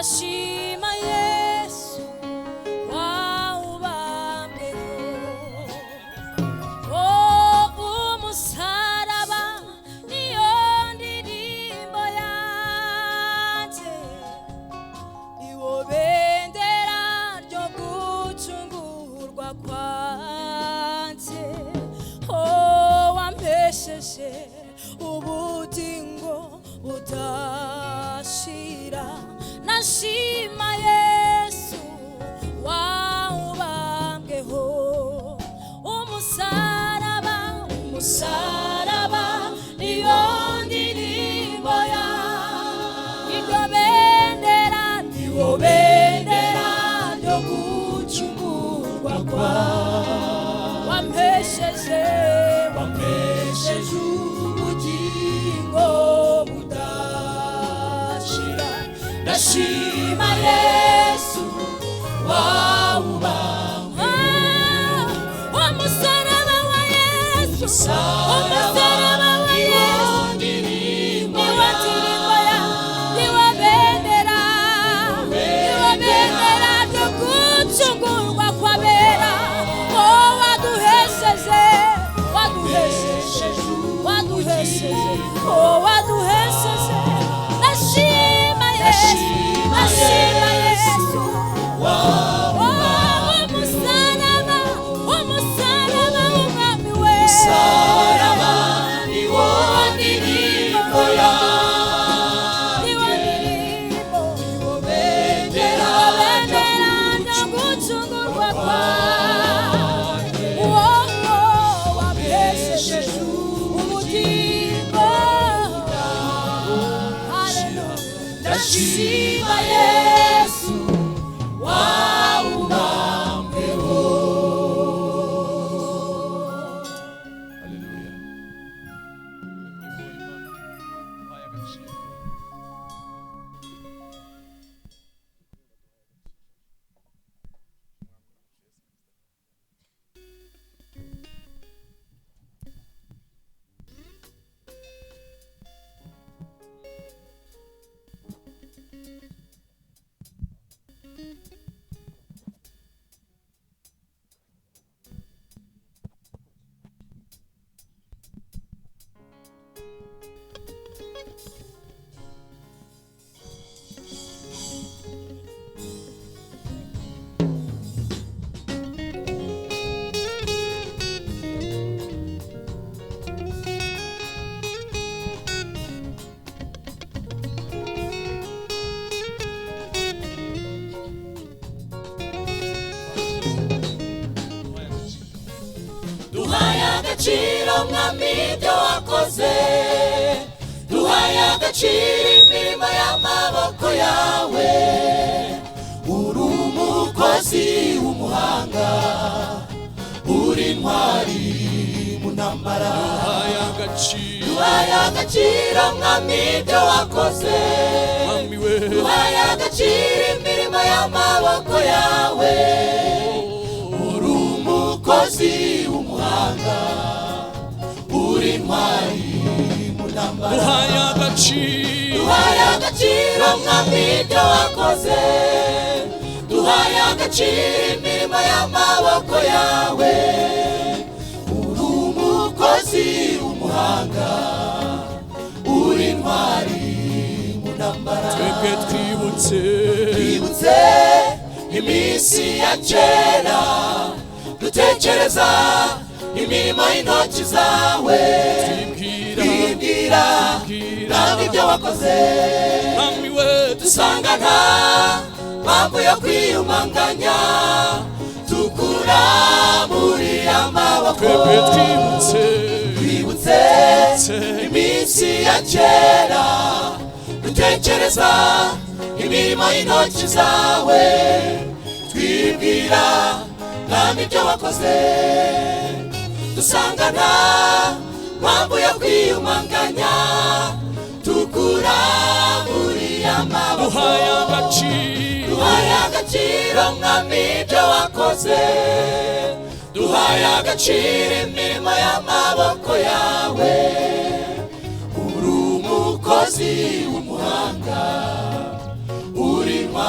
Ndashima Yesu wawubambyeho. Oh, umusaraba niyo ndirimbo yanjye, niwo bendera ryo gucungurwa kwanjye. Oh, wampesheje ubugingo budashira. Nashima Yesu wawubambweho. Umusaraba, umusaraba niyo ndirimbo yanjye, iryo bendera, niwo bendera ryo gucungurwa kwawe. Wampesheje, wampesheje ubugingo budashira. Ndashima Yesu wawubambwe. Umusaraba wa Yesu, umusaraba wa Yesu niwo ndirimbo ya, niwo bendera, niwo bendera ryo gucungurwa kw'abera. Oh, waduhesheje, waduhesheje, waduhesheje, oh, waduhesheje. Ndashima Yesu, ndashima Yesu. Oh, umusaraba, umusaraba w'umwami we, Umusaraba niwo ndirimbo yanjye, niwo ndirimbo, niwo bendera bendera ryo gucungurwa kwawe. Uwo wampesheje ubugingo. Haleluya. Ndashima Yesu wawubambweho. Haleluya. Duhaye agaciro. Duhaye agaciro. Duhaye agaciro mwami ibyo wakoze, duhaye agaciro imirimo y'amaboko yawe. Uri umukozi w'umuhanga, uri intwari mu ntambara. Duhaye agaciro. Duhaye agaciro mwami ibyo wakoze, Mwami we. duhaye agaciro imirimo y'amaboko yawe. Uri umukozi w'umuhanga, uri intwari mu ntambara. Duhaye agaciro. Duhaye agaciro mwami ibyo wakoze, duhaye agaciro imirimo y'amaboko yawe. Uri umukozi w'umuhanga, uri intwari mu ntambara. Twebwe twibutse, Twibutse iminsi ya kera, dutekereza imirimo y'intoki zawe. Twibwira, Twibwira twibwira, kandi ibyo wakoze, Mwami we, dusanga nta mpamvu yo kwiyumanganya, tukura muri amaboko. Twebwe twibutse, Twibutse iminsi ya kera, dutekereza imirimo y'intoki zawe. Twibwira kandi ibyo wakoze, dusanga nta mpamvu yo kwiyumanganya, tukura muri amaboko. Duhaye agaciro. Duhaye agaciro mwami ibyo wakoze, duhaye agaciro imirimo y'amaboko yawe. Uri umukozi w'umuhanga, uri intwari.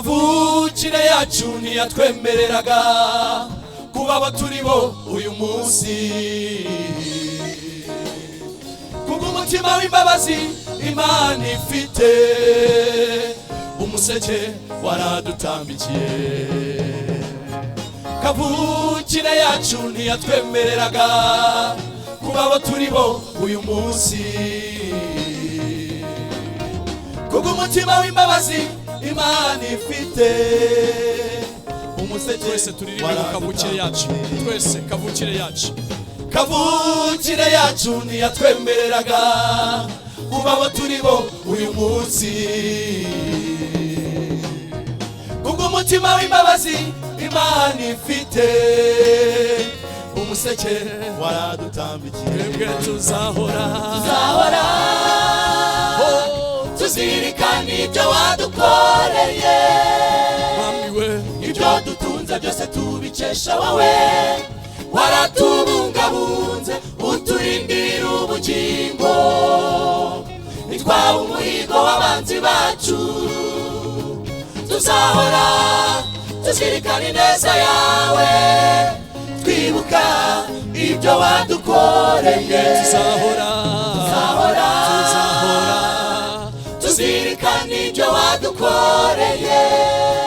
Kavukire yacu ntiyatwemereraga kuba abo turi bo uyu munsi. Kubw'umutima w'imbabazi Imana ifite, umuseke waradutambikiye. Kavukire yacu ntiyatwemereraga kuba abo turi bo uyu munsi. Kubw'umutima w'imbabazi Imana ifite, umuseke. Twese turirimbe ngo kavukire yacu, twese, kavukire yacu. Kavukire yacu ntiyatwemereraga kuba abo turi bo uyu munsi. Kubw'umutima w'imbabazi Imana ifite, umuseke waradutambikiye. Twebwe tuzahora, Tuzahora tuzirikana ibyo wadukoreye. Mwami we. Ibyo dutunze byose tubikesha wowe. Waratubungabunze, uturindira ubugingo, ntitwaba umuhigo w'abanzi bacu. Tuzahora tuzirikana ineza yawe, twibuka ibyo wadukoreye. Tuzahora, Tuzahora, tuzahora tuzirikana ibyo wadukoreye.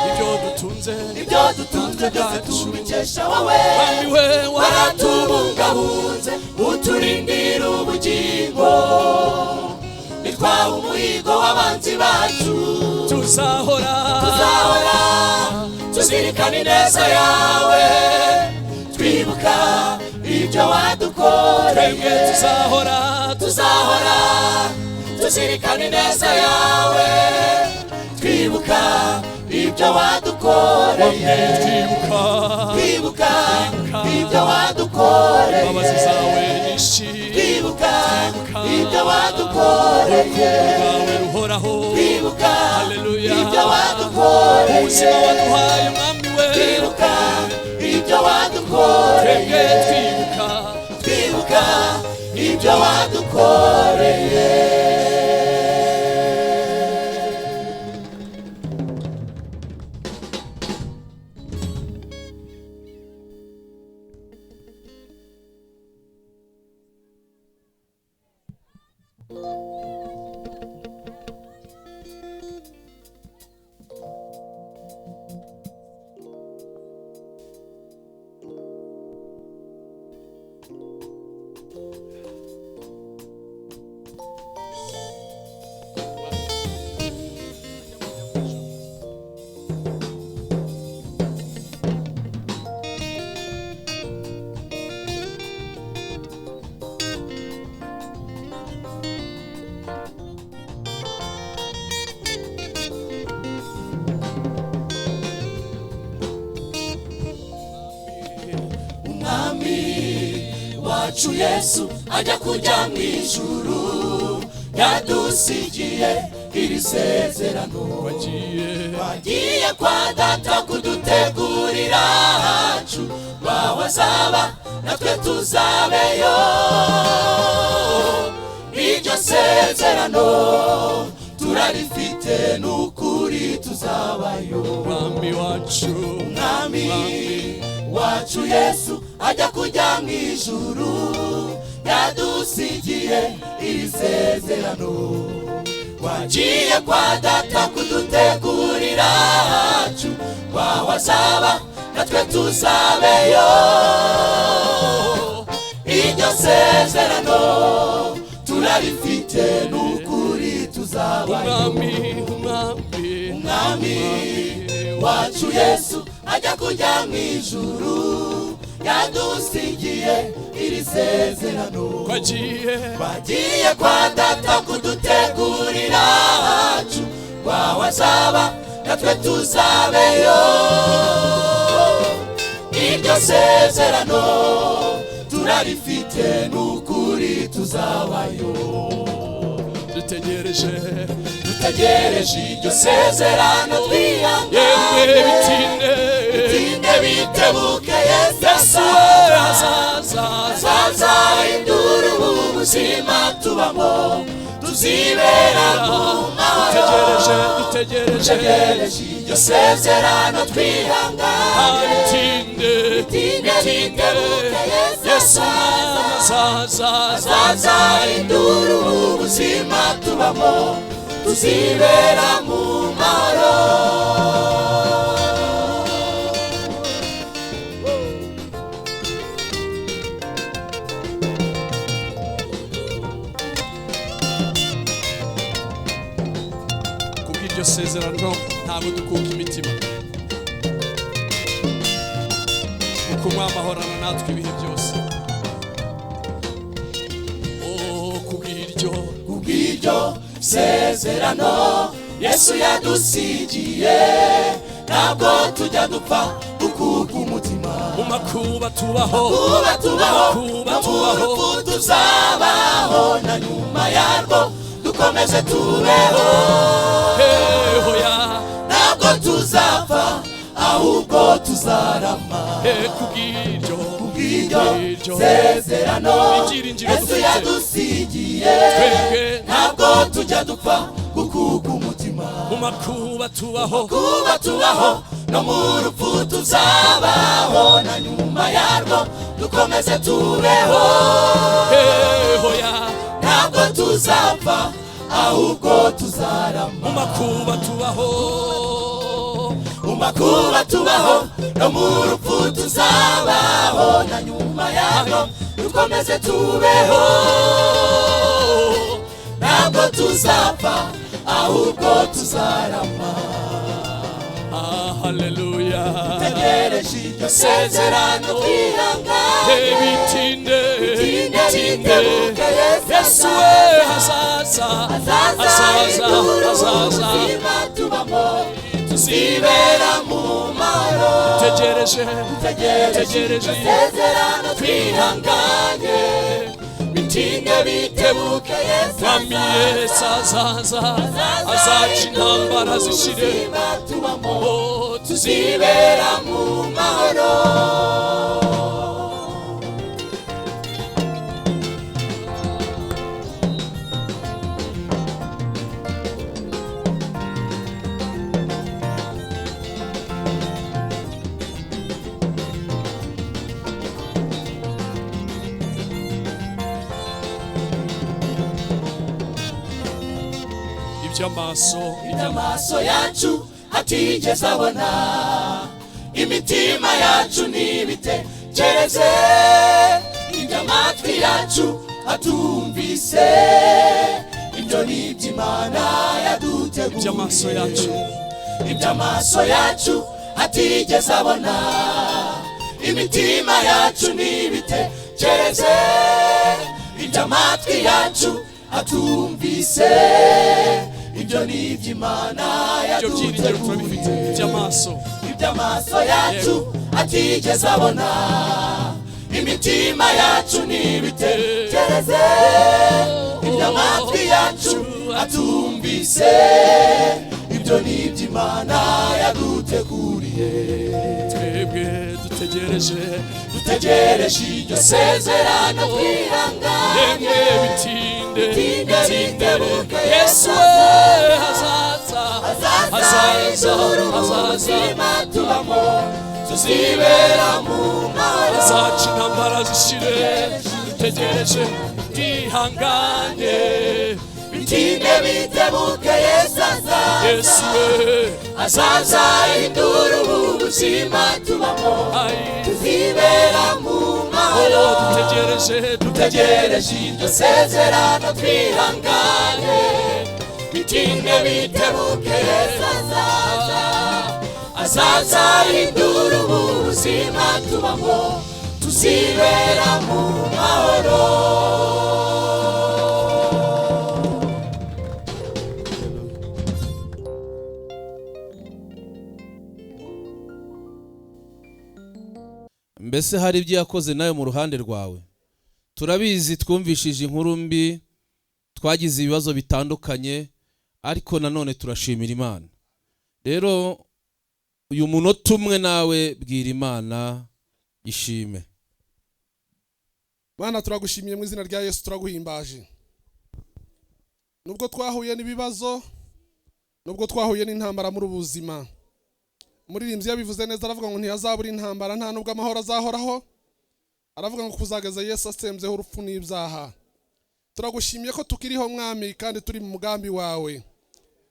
Ibyo dutunze, Ibyo dutunze byose tubikesha wowe. Mwami we. Waratubungabunze, uturindira ubugingo, ntitwaba umuhigo w'abanzi bacu. Tuzahora, Tuzahora tuzirikana ineza yawe, twibuka ibyo wadukoreye. Twebwe tuzahora, Tuzahora tuzirikana ineza yawe, twibuka ibyo wadukoreye. Twibuka, Twibuka ibyo wadukoreye. Imbabazi zawe nyinshi. Twibuka ibyo wadukoreye. Rwawe ruhoraho. Twibuka Haleluya. ibyo wadukoreye. Ubuzima waduhaye, Mwami we. Twibuka ibyo Twebwe wadukoreye. twibuka, Twibuka ibyo wadukoreye. Umwami wacu Yesu ajya kujya mu ijuru, yadusigiye iri sezerano. Wagiye, Wagiye kwa Data kudutegurira hacu, bawe azaba natwe tuzabeyo. Iryo sezerano turarifite, n'ukuri tuzabayo. Mwami wacu, Umwami wacu Yesu ajya kujya mu ijuru, yadusigiye iri sezerano. Wagiye kwa Data kudutegurira hacu, wawe azaba natwe tuzabeyo. Iryo sezerano turarifite, n'ukuri tuzabayo. Umwami, Umwami, Umwami wacu Yesu ajya kujya mu ijuru, yadusigiye iri sezerano. Wagiye, Bagiye kwa Data kudutegurira hacu, kwawe azaba natwe tuzabeyo. Iryo sezerano turarifite, n'ukuri tuzabayo. Dutegereje, Dutegereje iryo sezerano yemwe twihanganye. Bitinde, Bitinde bitebuke, Yesu Yesu we azaza. Azaza, Azazahindura ubu buzima tubamo. Tuzibera mu mahoro. Dutegereje, dutegereje Dutegereje iryo sezerano twihanganye. Bitinde, Bitinde, bitebuke, Yesu Yesu umwami azaza, azaza induru ubuzima tubamo, tuzibera mu mahoro. Kubw'iryo sezerano ntabwo dukuka imitima, kuko umwami ahorana natwe ibihe byose. Oh, kubw'iryo, Kubw'iryo sezerano Yesu yadusigiye, ntabwo tujya dupfa gukuka umutima. Mu makuba tubaho, Kuba tubaho, Kuba no mu tubaho. rupfu tuzabaho, na nyuma yarwo dukomeze tubeho. Hoya. Ntabwo tuzapfa, ahubwo tuzarama. Kubw'iryo, Kubw'iryo sezerano Ibyiringiro Yesu dufite. yadusigiye, Twebwe ntabwo tujya dupfa gukuka umutima. Mu makuba tubaho, Kuba tubaho, no mu rupfu tuzabaho, na nyuma yarwo dukomeze tubeho. Hoya. Ntabwo tuzapfa, ahubwo tuzarama. Mu makuba tubaho, Mu makuba tubaho, no mu rupfu tuzabaho, na nyuma yarwo dukomeze tubeho. Ntabwo tuzapfa, ahubwo tuzarama. Ah, haleluya. Tegereje iryo sezerano twihanganye. Bitinde, Bitinde, bitinde, bitebuke, Yesu Yesu we azaza, azaza azaza, induru azaza, ubuzima tubamo, tuzibera mu mahoro. Tegereje, Tegereje tegereje isezerano twihanganye, bitinde bitebuke, Yesu Mwami Yesu azaza, azaca intambara zishire, ubuzima tubamo, Oh, tuzibera mu mahoro. Iby'amaso, Amaso yacu atigeze abona, imitima yacu ntibitekereze, ibyo amatwi yacu atumvise, ibyo ni iby'Imana yaduteguriye. Iby'amaso yacu, Iby'amaso yacu atigeze abona, imitima yacu ntibitekereze, ibyo amatwi yacu atumvise, ibyo ni iby'Imana Ibyo byiringiro turabifite. yaduteguriye. Iby'amaso, Iby'amaso yacu atigeze abona, imitima yacu ntibitekereze, ibyo amatwi yacu atumvise, ibyo ni iby'Imana yaduteguriye. Twebwe dutegereje, Dutegereje iryo sezerano twihanganye. Yemwe bitinde, Bitinde, bitebuke, Yesu we azaza, azaza azaza, induru azaza, ubuzima tubamo, tuzibera mu mahoro. Azaca intambara zishire, dutegereje twihanganye. Bitinde bitebuke, Yesu azaza, Yesu we azaza induru ubuzima tubamo, Ai. tuzibera mu mahoro. Oh, dutegereje, Dutegereje iryo sezerano twihanganye, bitinde bitebuke, Yesu azaza, azaza induru ubuzima tubamo, tuzibera mu mahoro. Mbese hari ibyo yakoze nawe mu ruhande rwawe? Turabizi, twumvishije inkuru mbi, twagize ibibazo bitandukanye, ariko nanone turashimira Imana. Rero uyu munota umwe nawe bwira Imana ishime. Mana, turagushimiye mu izina rya Yesu, turaguhimbaje. Nubwo twahuye n'ibibazo, nubwo twahuye n'intambara muri ubu buzima, umuririmbyi yabivuze neza, aravuga ngo ntiyazabura intambara, nta nubwo amahoro azahoraho. Aravuga ngo kuzageza Yesu atsembyeho urupfu n'ibyaha. Turagushimiye ko tukiriho, Mwami, kandi turi mu mugambi wawe.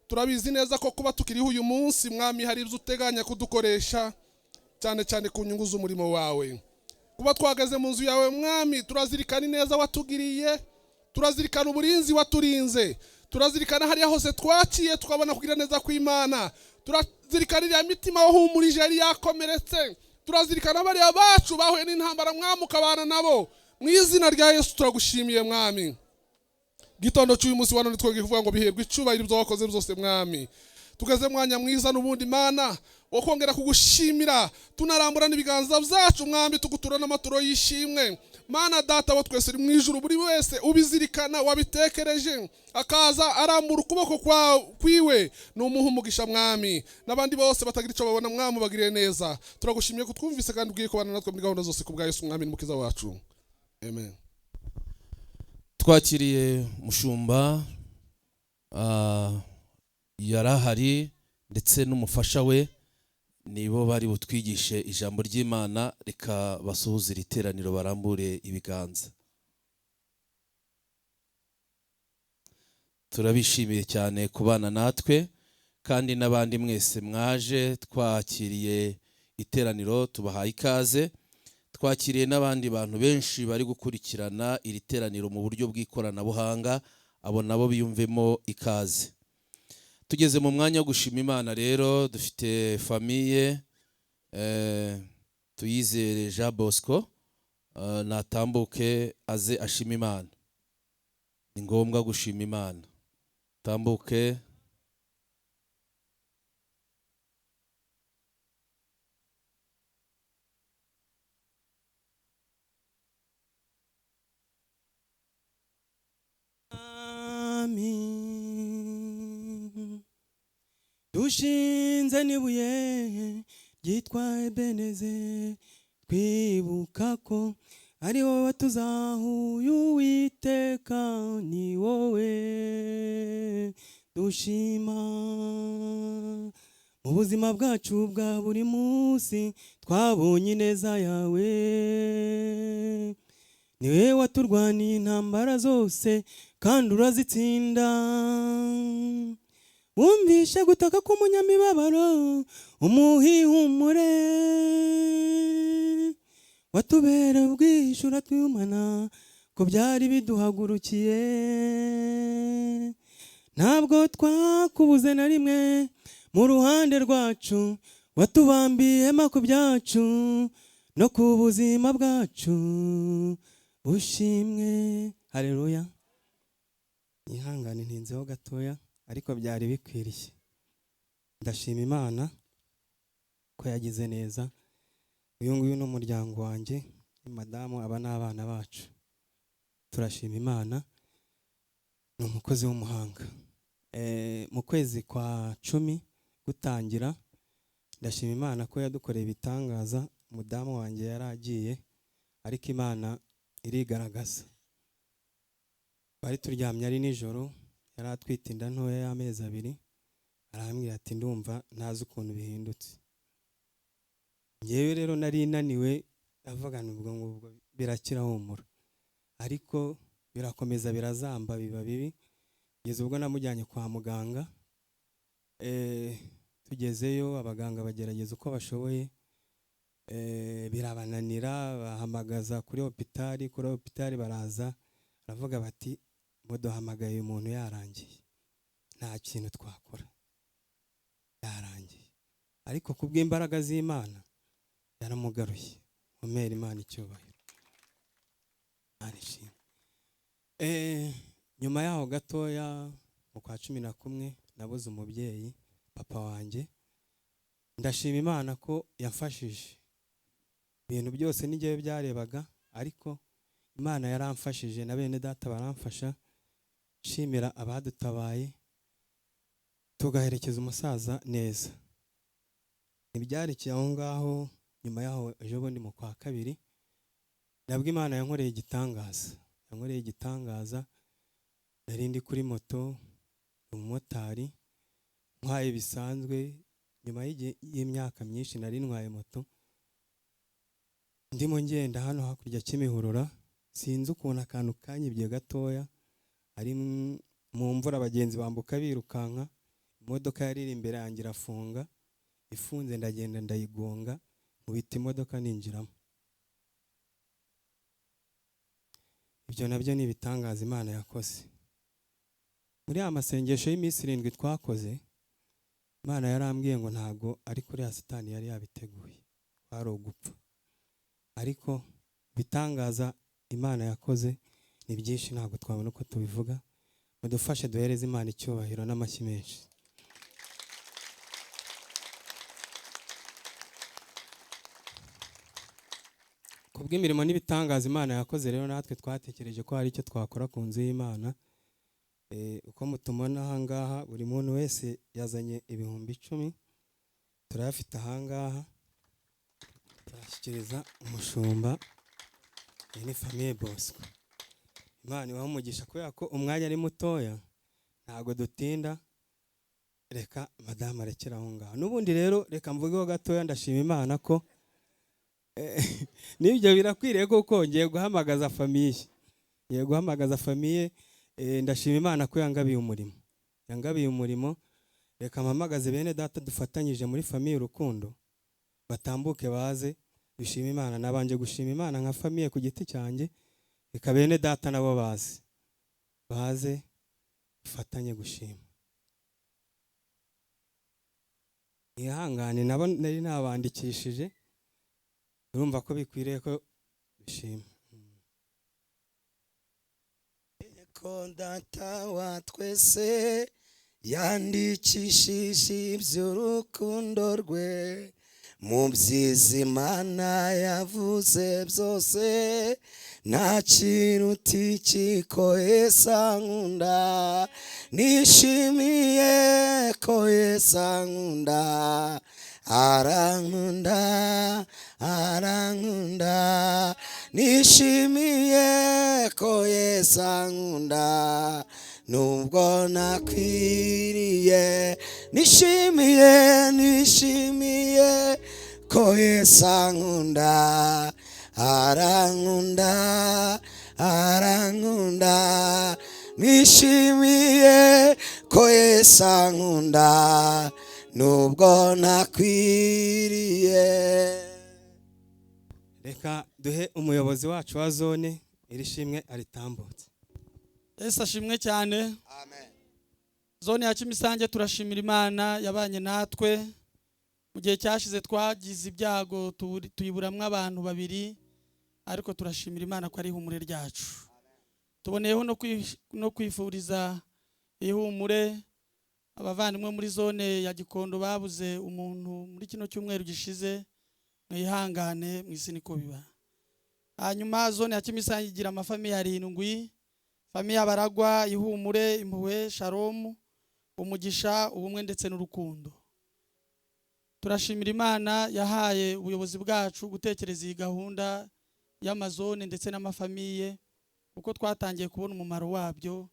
Turabizi neza ko kuba tukiriho uyu munsi, Mwami, hari ibyo uteganya kudukoresha, cyane cyane ku nyungu z'umurimo wawe. Kuba twageze mu nzu yawe, Mwami, turazirikana ineza watugiriye, turazirikana uburinzi waturinze, turazirikana hariya hose twaciye tukabona kugira neza kw'Imana, turazirikana iriya mitima wahumurije yari yakomeretse, turazirikana bariya bacu bahuye n'intambara, Mwami, ukabana nabo. Mu izina rya Yesu turagushimiye, Mwami. Gitondo cy'uyu munsi wa none twongeye kuvuga ngo biherwe icyubahiro ibyo wakoze byose, Mwami. Tugeze mwanya mwiza n'ubundi, Mana, wo kongera kugushimira, tunarambura n'ibiganza byacu, Mwami, tugutura n'amaturo y'ishimwe. Mana Data wa twese uri mu ijuru, buri wese ubizirikana, wabitekereje, akaza arambura ukuboko kwa kwiwe, ni umuha umugisha, Mwami. N'abandi bose batagira icyo babona, Mwami, ubagiriye neza. Turagushimiye ko twumvise kandi ugiye kubana natwe muri gahunda zose, ku bwa Yesu Mwami n'Umukiza wacu, amen. Twakiriye mushumba, yarahari ndetse n'umufasha we, nibo bari butwigishe ijambo ry'Imana. Reka basuhuze iri teraniro, barambure ibiganza. Turabishimiye cyane kubana natwe, kandi n'abandi mwese mwaje. Twakiriye iteraniro, tubahaye ikaze. Twakiriye n'abandi bantu benshi bari gukurikirana iri teraniro mu buryo bw'ikoranabuhanga, abo nabo biyumvemo ikaze. Tugeze mu mwanya wo gushima Imana rero, dufite famille Tuyizere Jean Bosco, natambuke aze ashima Imana. Ni ngombwa gushima Imana. Tambuke. Amin. Dushinze n'ibuye ryitwa Ebeneze, twibuka ko ari wowe watuzahuye, Uwiteka, ni wowe dushima. Mu buzima bwacu bwa buri munsi twabonye ineza yawe, niwe waturwaniye intambara zose kandi urazitsinda. Wumvishe gutaka k'umunyamibabaro, umuhihumure. Watubera ubwishu, uratwimana ko byari biduhagurukiye. Ntabwo twakubuze na rimwe mu ruhande rwacu, watubambiye ihema ku byacu no ku buzima bwacu, ushimwe. Hareruya. Ihangane ntinzeho gatoya, ariko byari bikwiriye. Ndashima Imana ko yagize neza. Uyu nguyu ni umuryango wanjye, ni madamu, aba ni abana bacu. Turashima Imana, ni umukozi w'umuhanga. Mu kwezi kwa 10 gutangira, ndashima Imana ko yadukoreye ibitangaza. Umudamu wanjye yari agiye, ariko Imana irigaragaza. Bari turyamye ari nijoro, yari atwite inda ntoya y'amezi 2, arambwira ati ndumva ntazi ukuntu bihindutse. Ngewe rero nari naniwe, ndavuga ubwo ngubwo birakira, humura. Ariko birakomeza birazamba, biba bibi, kugeza ubwo namujyanye kwa muganga. Tugezeyo abaganga bagerageza uko bashoboye, birabananira, bahamagaza kuri hopitali. Kuri hopitali baraza, baravuga bati muduhamagaye umuntu yarangiye, nta kintu twakora, yarangiye. Ariko kubw'imbaraga z'Imana yaramugaruye. Umere Imana icyubahiro, Imana ishimwe. Nyuma yaho gatoya mu kwa 11 nabuze umubyeyi, papa wanjye. Ndashima Imana ko yamfashije. Ibintu byose n'igihe byarebaga, ariko Imana yaramfashije na bene data baramfasha. Nshimira abadutabaye tugaherekeza umusaza neza. Ntibyarekeye aho ngaho. Nyuma yaho ejo bundi mu kwa 2 nabwo Imana yankoreye igitangaza, yankoreye igitangaza. Nari ndi kuri moto. Umumotari ntwaye bisanzwe, nyuma y'imyaka myinshi nari ntwaye moto, ndimo ngenda hano hakurya Kimihurura, sinzi ukuntu akantu kanyibye gatoya, ari mu mvura, abagenzi bambuka birukanka, imodoka yari iri imbere yanjye irafunga, ifunze ndagenda ndayigonga, nkubita imodoka ninjiramo. Ibyo nabyo ni ibitangaza Imana yakoze. Muri ya masengesho y'iminsi 7 twakoze, Imana yarambwiye ngo ntago ari kuri ya Satani yari yabiteguye, kwari ugupfa. Ariko bitangaza Imana yakoze ni byinshi, ntabwo twabona uko tubivuga. Mudufashe duhereze Imana icyubahiro n'amashyi menshi. Kubw'imirimo n'ibitangaza Imana yakoze rero, natwe twatekereje ko hari icyo twakora ku nzu y'Imana. Uko mutumona aha ngaha, buri muntu wese yazanye 10,000, turayafite aha ngaha, turashyikiriza umushumba. Iyi ni famille Bosco. Imana ibahe umugisha, kubera ko umwanya ari mutoya ntago dutinda, reka madamu arekere aho ngaho. N'ubundi rero reka mvugeho gatoya, ndashima Imana ko n'ibyo birakwiriye kuko ngiye guhamagaza famille, ngiye guhamagaza famille. Ndashima Imana ko yangabiye umurimo, yangabiye umurimo. Reka mpamagaze bene data dufatanyije muri famille Urukundo, batambuke baze dushima Imana. Nabanje gushima Imana nka famille ku giti cyanjye, reka bene data nabo baze, baze dufatanye gushima. Ihangane nabo nari nabandikishije, urumva ko bikwiriye ko dushima. Ko data wa twese yandikishije iby'urukundo rwe, mu byiza Imana yavuze byose, nta kiruta iki ko Yesu ankunda, nishimiye ko Yesu ankunda, arankunda, arankunda, nishimiye ko Yesu ankunda, nubwo nakwiriye, nishimiye, nishimiye ko Yesu ankunda, arankunda, arankunda, nishimiye ko Yesu ankunda, nubwo nakwiriye. Reka duhe umuyobozi wacu wa zone iri shimwe aritambutse. Yesu ashimwe cyane. Amen. Zone ya Kimisange turashimira Imana yabanye natwe mu gihe cyashize. Twagize ibyago tuyiburamwo abantu babiri, ariko turashimira Imana ko ari ihumure ryacu. Tuboneyeho no kwifuriza ihumure abavandimwe muri zone ya Gikondo babuze umuntu muri kino cyumweru gishize. Mwihangane, mu isi niko biba. Hanyuma zone ya Kimisange igira amafamiye 7: famiye Abaragwa, Ihumure, Impuhwe, Shalom, Umugisha, Ubumwe ndetse n'Urukundo. Turashimira Imana yahaye ubuyobozi bwacu gutekereza iyi gahunda y'amazone ndetse n'amafamiye, kuko twatangiye kubona umumaro wabyo.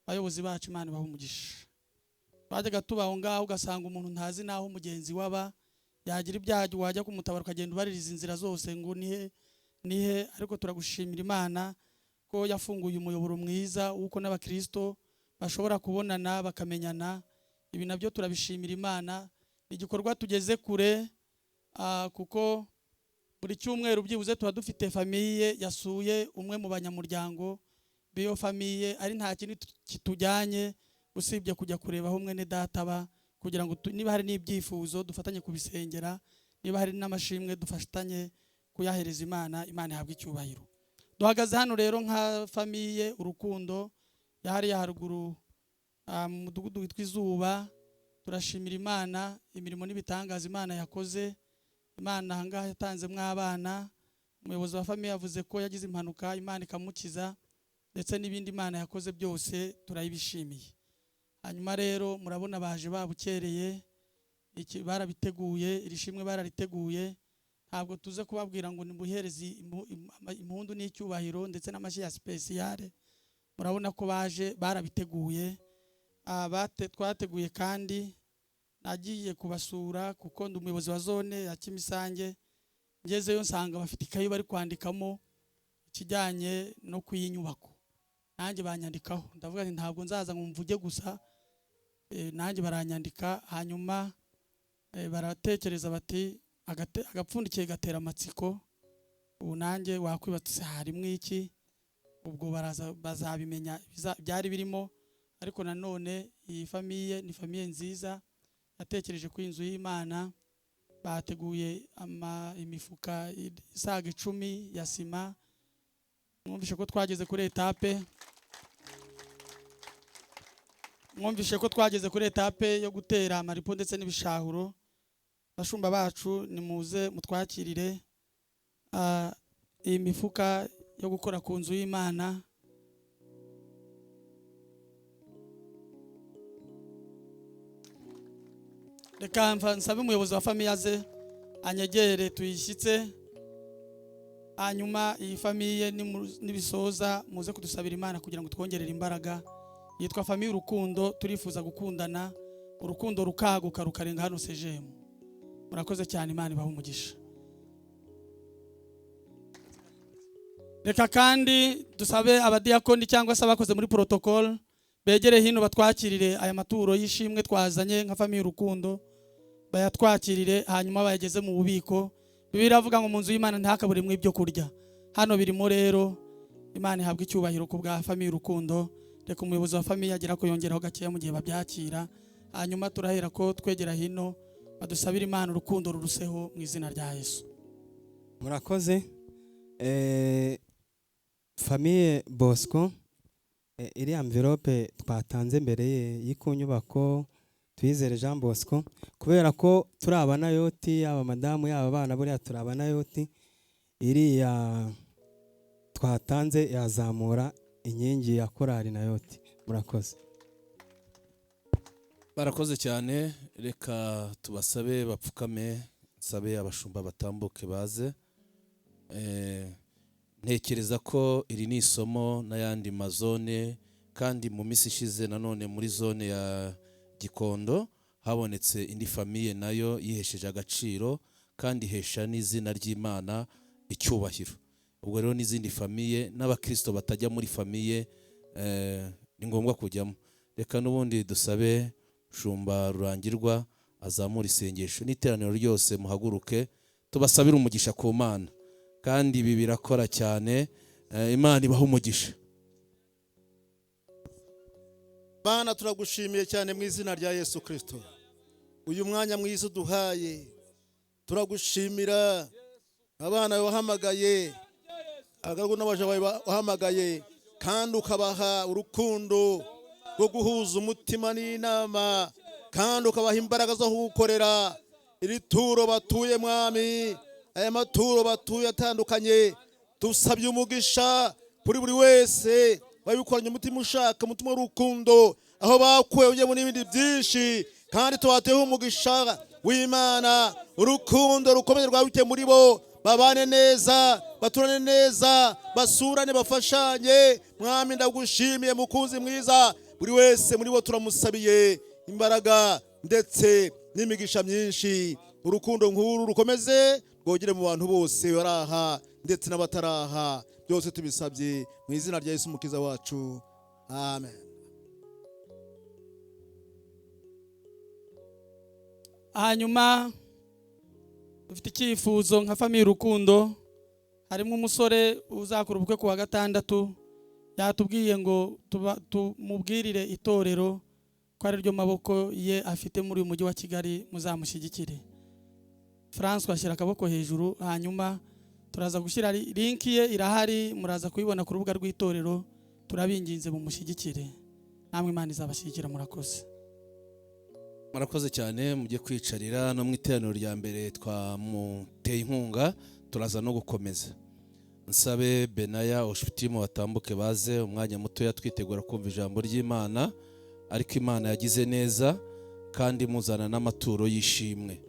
Abayobozi bacu, Imana ibahe umugisha. Twajyaga tuba aho ngaho ugasanga umuntu ntazi n'aho mugenzi waba, yagira ibyago wajya kumutabara ukagenda ubaririza inzira zose ngo nihe nihe. Ariko turagushimira Imana ko yafunguye umuyoboro mwiza w'uko n'abakristo bashobora kubonana bakamenyana. Ibi nabyo turabishimira Imana. Ni igikorwa tugeze kure, kuko buri cyumweru byibuze tuba dufite famille yasuye umwe mu banyamuryango b'iyo famille, ari nta kindi kitujyanye usibye kujya kureba aho mwene data aba, kugira ngo niba hari n'ibyifuzo dufatanye kubisengera, niba hari n'amashimwe dufatanye kuyahereza Imana. Imana ihabwe icyubahiro. Duhagaze hano rero nka famille Urukundo yahariya haruguru, mu mudugudu witwa Izuba. Turashimira Imana imirimo n'ibitangaza Imana yakoze. Imana ahangaha yatanzemo abana. Umuyobozi wa famille yavuze ko yagize impanuka Imana ikamukiza, ndetse n'ibindi Imana yakoze byose turayibishimiye. Hanyuma rero murabona baje babukereye, iki barabiteguye, iri shimwe barariteguye. Ntabwo tuze kubabwira ngo nimuhereze impundu n'icyubahiro ndetse n'amashyi ya spéciale. Murabona ko baje barabiteguye. Twateguye kandi nagiye kubasura kuko ndi umuyobozi wa zone ya Kimisange. Ngezeyo nsanga bafite ikayi bari kwandikamo ikijyanye no kuyinyubako, nanjye banyandikaho. Ndavuga nti ntabwo nzaza ngo mvuge gusa, nanjye baranyandika. Hanyuma baratekereza bati agapfundikiye gatera amatsiko. Ubu nanjye wakwibatse harimo iki? Ubwo baraza bazabimenya byari birimo. Ariko nanone iyi famille ni famille nziza yatekereje ku inzu y'Imana. Bateguye imifuka isaga 10 ya sima. Mwumvishe ko twageze kuri etape, mwumvishe ko twageze kuri etape yo gutera amaripo ndetse n'ibishahuro. Bashumba bacu, nimuze mutwakirire iyi mifuka yo gukora ku nzu y'Imana. Reka nsabe umuyobozi wa famille aze anyegere tuyishyitse. Hanyuma iyi famille nibisoza muze kudusabira Imana kugira ngo twongerere imbaraga. Yitwa famille Urukundo. Turifuza gukundana, urukundo rukaguka rukarenga hano CGM. Murakoze cyane, Imana ibahe umugisha. Reka kandi dusabe abadiyakoni cyangwa se abakoze muri protocol begere hino batwakirire aya maturo y'ishimwe twazanye nka famille Urukundo, bayatwakirire hanyuma bayageze mu bubiko. Bibiliya iravuga ngo mu nzu y'Imana ntihakaburemwo ibyo kurya. Hano birimo rero. Imana ihabwa icyubahiro ku bwa famille Urukundo. Reka umuyobozi wa famille agera ko yongeraho gakeya mu gihe babyakira, hanyuma turahera ko twegera hino badusabira Imana urukundo ruruseho mu izina rya Yesu. Murakoze. Famille Bosco, iri envelope twatanze mbere y'iko nyubako Tuyizere Jean Bosco, kubera ko turi abanayoti, yaba madamu yaba abana, buriya turi abanayoti, iriya twatanze yazamura inkingi ya korali nayoti. Murakoze. Barakoze cyane. Reka tubasabe bapfukame, nsabe abashumba batambuke baze. Ntekereza ko iri ni isomo n'ayandi mazone, kandi mu minsi ishize nanone muri zone ya Gikondo habonetse indi famille nayo yihesheje agaciro kandi ihesha n'izina ry'Imana icyubahiro. Ubwo rero n'izindi famille n'abakristo batajya muri famille ni ngombwa kujyamo. Reka n'ubundi dusabe Shumba Rurangirwa azamura isengesho n'iteraniro ryose, muhaguruke tubasabire umugisha ku Mana, kandi ibi birakora cyane. Imana ibaha umugisha. Bana, turagushimiye cyane mu izina rya Yesu Kristo. Uyu mwanya mwiza uduhaye, turagushimira abana wahamagaye, abagaragu n'abaja bawe wahamagaye, kandi ukabaha urukundo rwo guhuza umutima n'inama, kandi ukabaha imbaraga zo kugukorera. Iri turo batuye Mwami, aya maturo batuye atandukanye, dusabye umugisha kuri buri wese babikoranye umutima ushaka, umutima w'urukundo, aho bakuye ujye muri n'ibindi byinshi, kandi tubateho umugisha w'Imana. Urukundo rukomeye rwabike muri bo, babane neza, baturane neza, basurane, bafashanye. Mwami ndagushimiye mukunzi mwiza, buri wese muri bo turamusabiye imbaraga ndetse n'imigisha myinshi. Urukundo nk'uru rukomeze rwogere mu bantu bose baraha ndetse n'abataraha. Byose tubisabye mu izina rya Yesu Umukiza wacu, amen. Hanyuma dufite icyifuzo nka famille Urukundo. Harimo umusore uzakora ubukwe ku wa gatandatu, yatubwiye ngo tumubwirire itorero ko ari ryo maboko ye afite muri uyu mujyi wa Kigali, muzamushyigikire. François ashyira akaboko hejuru, hanyuma turaza gushyira link ye irahari, muraza kuyibona ku rubuga rw'itorero. Turabinginze mumushyigikire, namwe Imana izabashyigikira. Murakoze. Murakoze cyane. Mujye kwicarira. No mu iteraniro rya mbere twamuteye inkunga, turaza no gukomeza. Nsabe Benaya Oshutimu batambuke baze umwanya mutoya twitegura kumva ijambo ry'Imana. Ariko Imana yagize neza kandi muzana n'amaturo y'ishimwe.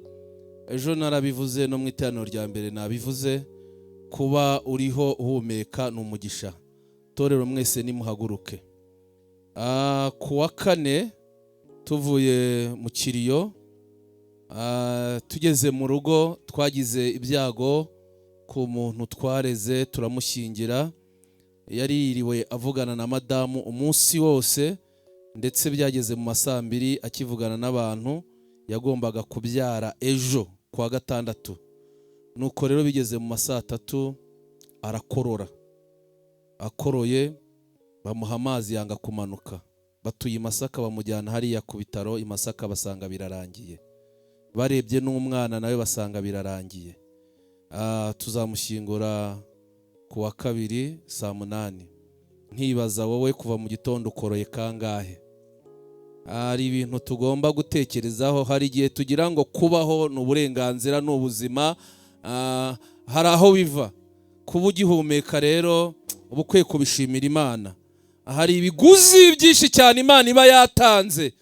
Ejo narabivuze no mu iteraniro rya mbere nabivuze, kuba uriho uhumeka ni umugisha. Torero mwese nimuhaguruke. Ku wa kane Tuvuye mu kiriyo, tugeze mu rugo twagize ibyago ku muntu twareze turamushyingira. Yari yiriwe avugana na madamu umunsi wose, ndetse byageze mu masaa 2 akivugana n'abantu. Yagombaga kubyara ejo kuwa gatandatu. Nuko rero bigeze mu masaa 3 arakorora. Akoroye bamuha amazi yanga kumanuka. Batuye i Masaka bamujyana hariya ku bitaro i Masaka basanga birarangiye. Barebye n'umwana nawe basanga birarangiye. Tuzamushyingura kuwa kabiri saa 8. Nkibaza wowe kuva mu gitondo ukoroye kangahe? Hari ibintu tugomba gutekerezaho. Hari igihe tugira ngo kubaho ni uburenganzira, ni ubuzima. Hari aho biva. Kuba ugihumeka rero uba ukwiye kubishimira Imana. Hari ibiguzi byinshi cyane Imana iba yatanze.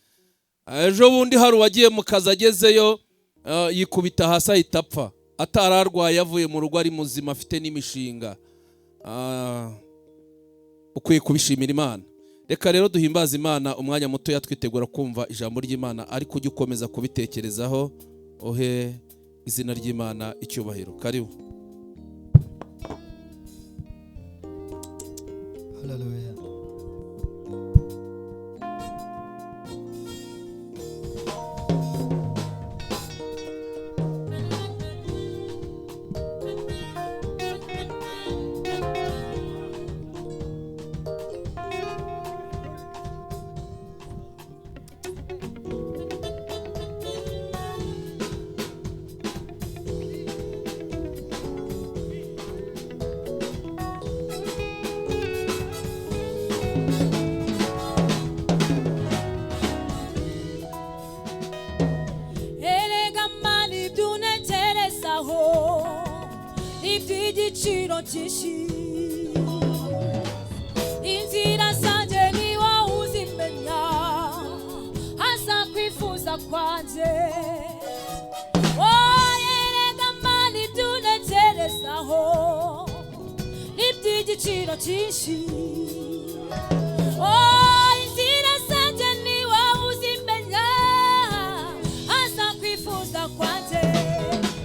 Ejo bundi hari uwagiye mu kazi agezeyo yikubita hasi ahita apfa, atararwaye, avuye mu rugo ari muzima, afite n'imishinga. Ukwiye kubishimira Imana. Reka rero duhimbaze Imana umwanya muto yatwitegura kumva ijambo ry'Imana, ariko ujye ukomeza kubitekerezaho, ohe izina ry'Imana icyubahiro. Karibu. Haleluya. Iby'igiciro cyinshi, inzira zanjye ni wowe uzimenya, haza kwifuza kwanjye. Erega Mana ibyo untekerezaho iby'igiciro cyinshi, inzira zanjye ni wowe uzimenya, haza kwifuza kwanjye.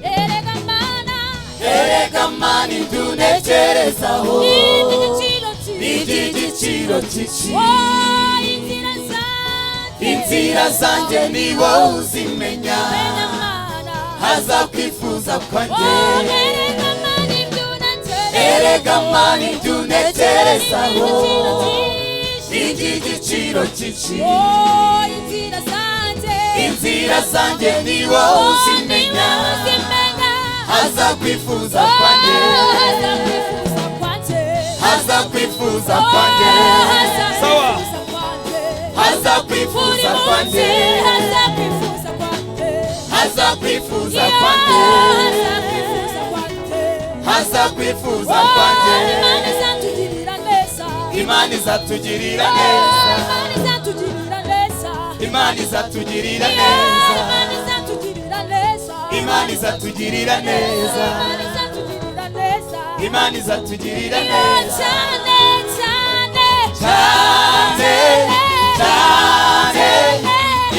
Erega Mana, Erega Mana ibyo untekerezaho iby'igiciro cyinshi, inzira zanjye ni wowe uzimenya, haza kwifuza kwanjye. Erega Mana ibyo untekerezaho iby'igiciro cyinshi, inzira zanjye ni wowe uzimenya, haza kwifuza kwanjye, haza kwifuza kwanjye, haza kwifuza kwanjye, haza kwifuza kwanjye, haza kwifuza kwanjye. Imana izatugirira neza, Imana izatugirira neza, Imana izatugirira neza, Imana izatugirira neza cyane cyane cyane.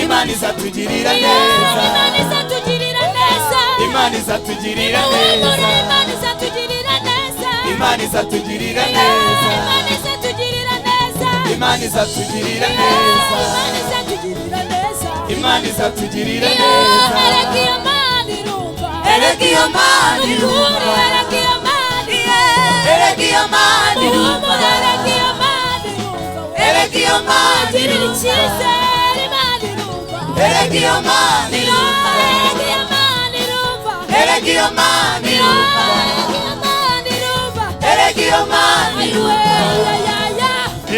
Imana izatugirira neza, Imana izatugirira neza, Imana izatugirira neza, Imana izatugirira neza, Imana izatugirira neza, Imana izatugirira neza, Imana izatugirira neza, Imana izatugirira neza, Imana izatugirira neza. Erega iyo Mana irumva, Erega iyo Mana irumva, erega iyo Mana irumva, Erega iyo Mana irumva, erega iyo Mana irumva, Erega iyo Mana girira irumva, icyizere Imana irumva, Erega iyo Mana irumva, erega iyo Mana irumva, Erega iyo Mana irumva, erega iyo Mana irumva, Erega iyo Mana irumva. ya ya ya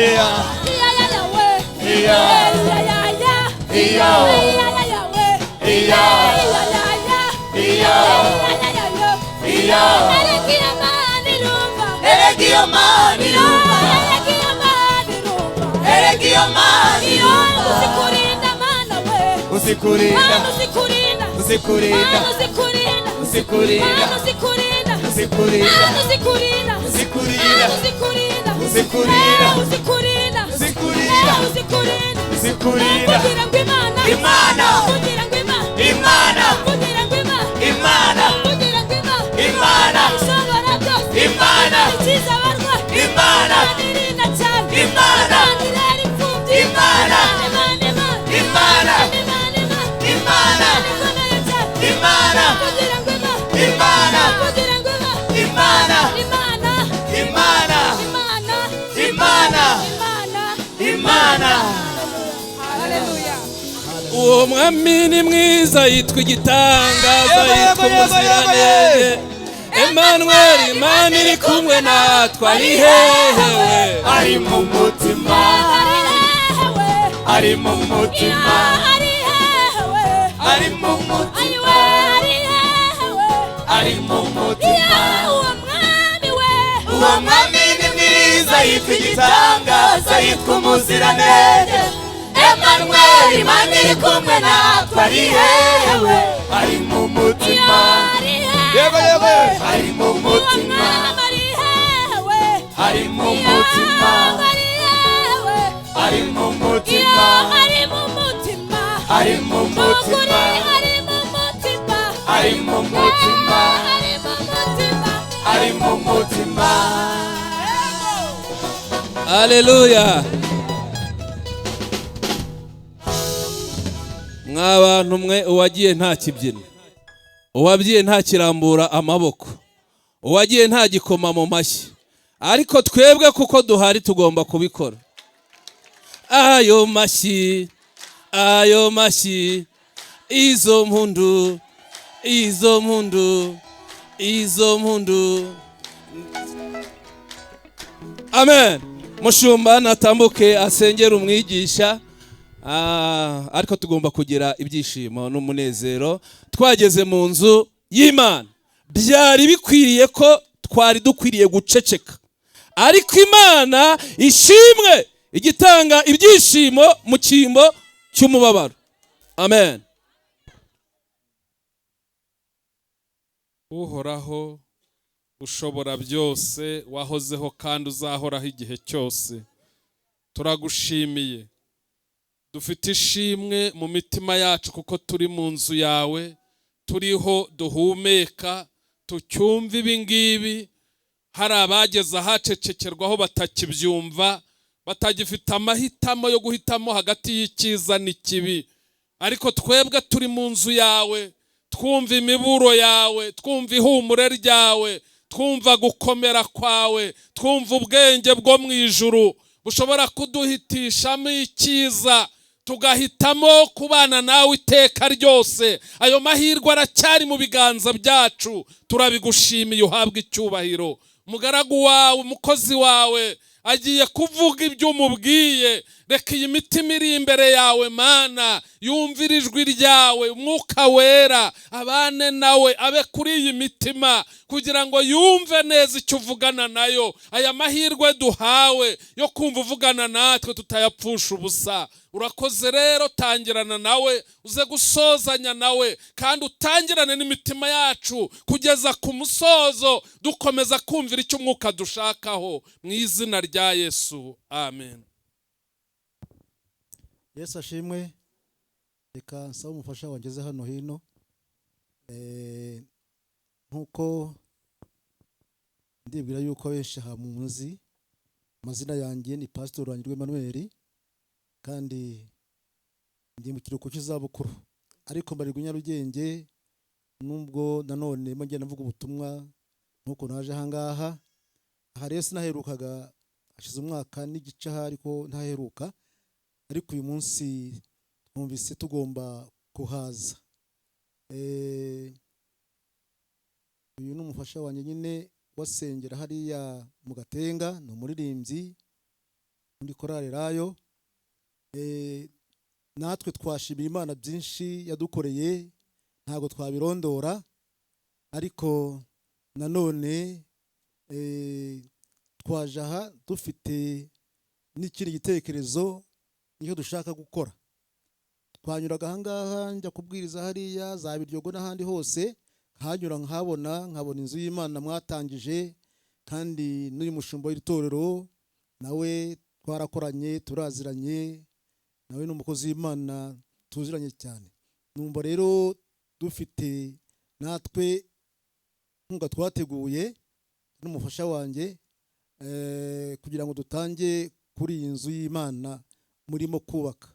Iya, ya ya ya we, iya, ya ya ya, iya, ya ya ya we, iya, ya ya ya, iya, ya ya ya, iya. Erega iyo Mana irumva, Erega iyo Mana irumva, erega iyo Mana irumva, Erega iyo Mana irumva. Uzikurinda Mana we, Uzikurinda, Mana uzikurinda, uzikurinda, Mana uzikurinda, uzikurinda, Mana uzikurinda, uzikurinda, Mana uzikurinda, uzikurinda, Mana uzikurinda, uzikurinda, uzikurinda, uzikurinda, uzikurinda, uzikurinda. Kugira ngo Imana Imana. Imana. Imana. Imana. Imana. Imana. Imana. Imana. Imana. Imana. Imana. Imana. Imana. Imana. Imana. Imana. Uwo mwami ni mwiza, yitwa igitangaza, yitwa umuziranenge, Emmanuel, Imana iri kumwe natwe. Ari hehe? Ari mu mutima, ari mu mutima, ari mu mutima, ari mu mutima. Uwo mwami ni mwiza, yitwa igitangaza, yitwa umuziranenge, Emmanuel, Imana iri kumwe natwe. Ari hehe? Ari mu mutima. Yego, yego. Ari mu mutima, ari mu mutima, ari mu mutima, ari mu mutima, ari mu mutima, ari mu mutima. Aleluya! Mwa bantu mwe, uwagiye nta kibyina, uwabyiye nta kirambura amaboko, uwagiye nta gikoma mu mashyi, ariko twebwe kuko duhari tugomba kubikora. Ayo mashyi, ayo mashyi, izo mpundu, izo mpundu, izo mpundu. Amen. Mushumba natambuke asengera umwigisha. Ariko tugomba kugira ibyishimo n'umunezero twageze mu nzu y'Imana. Byari bikwiriye ko twari dukwiriye guceceka, ariko Imana ishimwe igitanga ibyishimo mu cyimbo cy'umubabaro. Amen. Uhoraho ushobora byose, wahozeho kandi uzahoraho igihe cyose, turagushimiye. Dufite ishimwe mu mitima yacu kuko turi mu nzu yawe, turiho duhumeka, tucyumva ibi ngibi. Hari abageze ahacecekerwaho batakibyumva, batagifite amahitamo yo guhitamo hagati y'icyiza n'ikibi, ariko twebwe turi mu nzu yawe, twumva imiburo yawe, twumva ihumure ryawe, twumva gukomera kwawe, twumva ubwenge bwo mu ijuru bushobora kuduhitishamo icyiza, tugahitamo kubana nawe iteka ryose. Ayo mahirwe aracyari mu biganza byacu, turabigushimiye, uhabwe icyubahiro. Umugaragu wawe, umukozi wawe agiye kuvuga ibyo umubwiye. Reka iyi mitima iri imbere yawe, Mana, yumvire ijwi ryawe. Umwuka Wera abane nawe, abe kuri iyi mitima kugira ngo yumve neza icyo uvugana nayo. Aya mahirwe duhawe yo kumva uvugana natwe tutayapfusha ubusa. Urakoze rero, tangirana nawe, uze gusozanya nawe, kandi utangirane n'imitima yacu kugeza ku musozo, dukomeza kumvira icyo umwuka dushakaho, mu izina rya Yesu, amen. Yesu ashimwe. Reka nsaba umufasha wangeze hano hino. Nkuko ndibwira yuko benshi aha munzi, amazina yanjye ni Pastor Rangirwa Emmanuel, kandi ndi mu kiruhuko cy'izabukuru, ariko mbarirwa i Nyarugenge, nubwo nanone mo ngenda mvuga ubutumwa nkuko naje aha ngaha. Aha rero sinaherukaga, hashize umwaka n'igice aha, ariko ntaheruka, ariko uyu munsi twumvise tugomba kuhaza. Uyu ni umufasha wanjye nyine wasengera hariya mu Gatenga, ni umuririmbyi muri korali Rayo. Natwe twashimira Imana byinshi yadukoreye, ntabwo twabirondora, ariko nanone twaje aha dufite n'ikindi gitekerezo nicyo dushaka gukora. Twanyuraga aha ngaha njya kubwiriza hariya za Biryogo n'ahandi hose, nkahanyura nkabona inzu y'Imana mwatangije, kandi n'uyu mushumba w'itorero nawe twarakoranye, turaziranye, nawe ni umukozi w'Imana, Tuziranye cyane. Numva rero dufite natwe nkunga twateguye n'umufasha wanjye kugira ngo dutange kuri iyi nzu y'Imana murimo kubaka.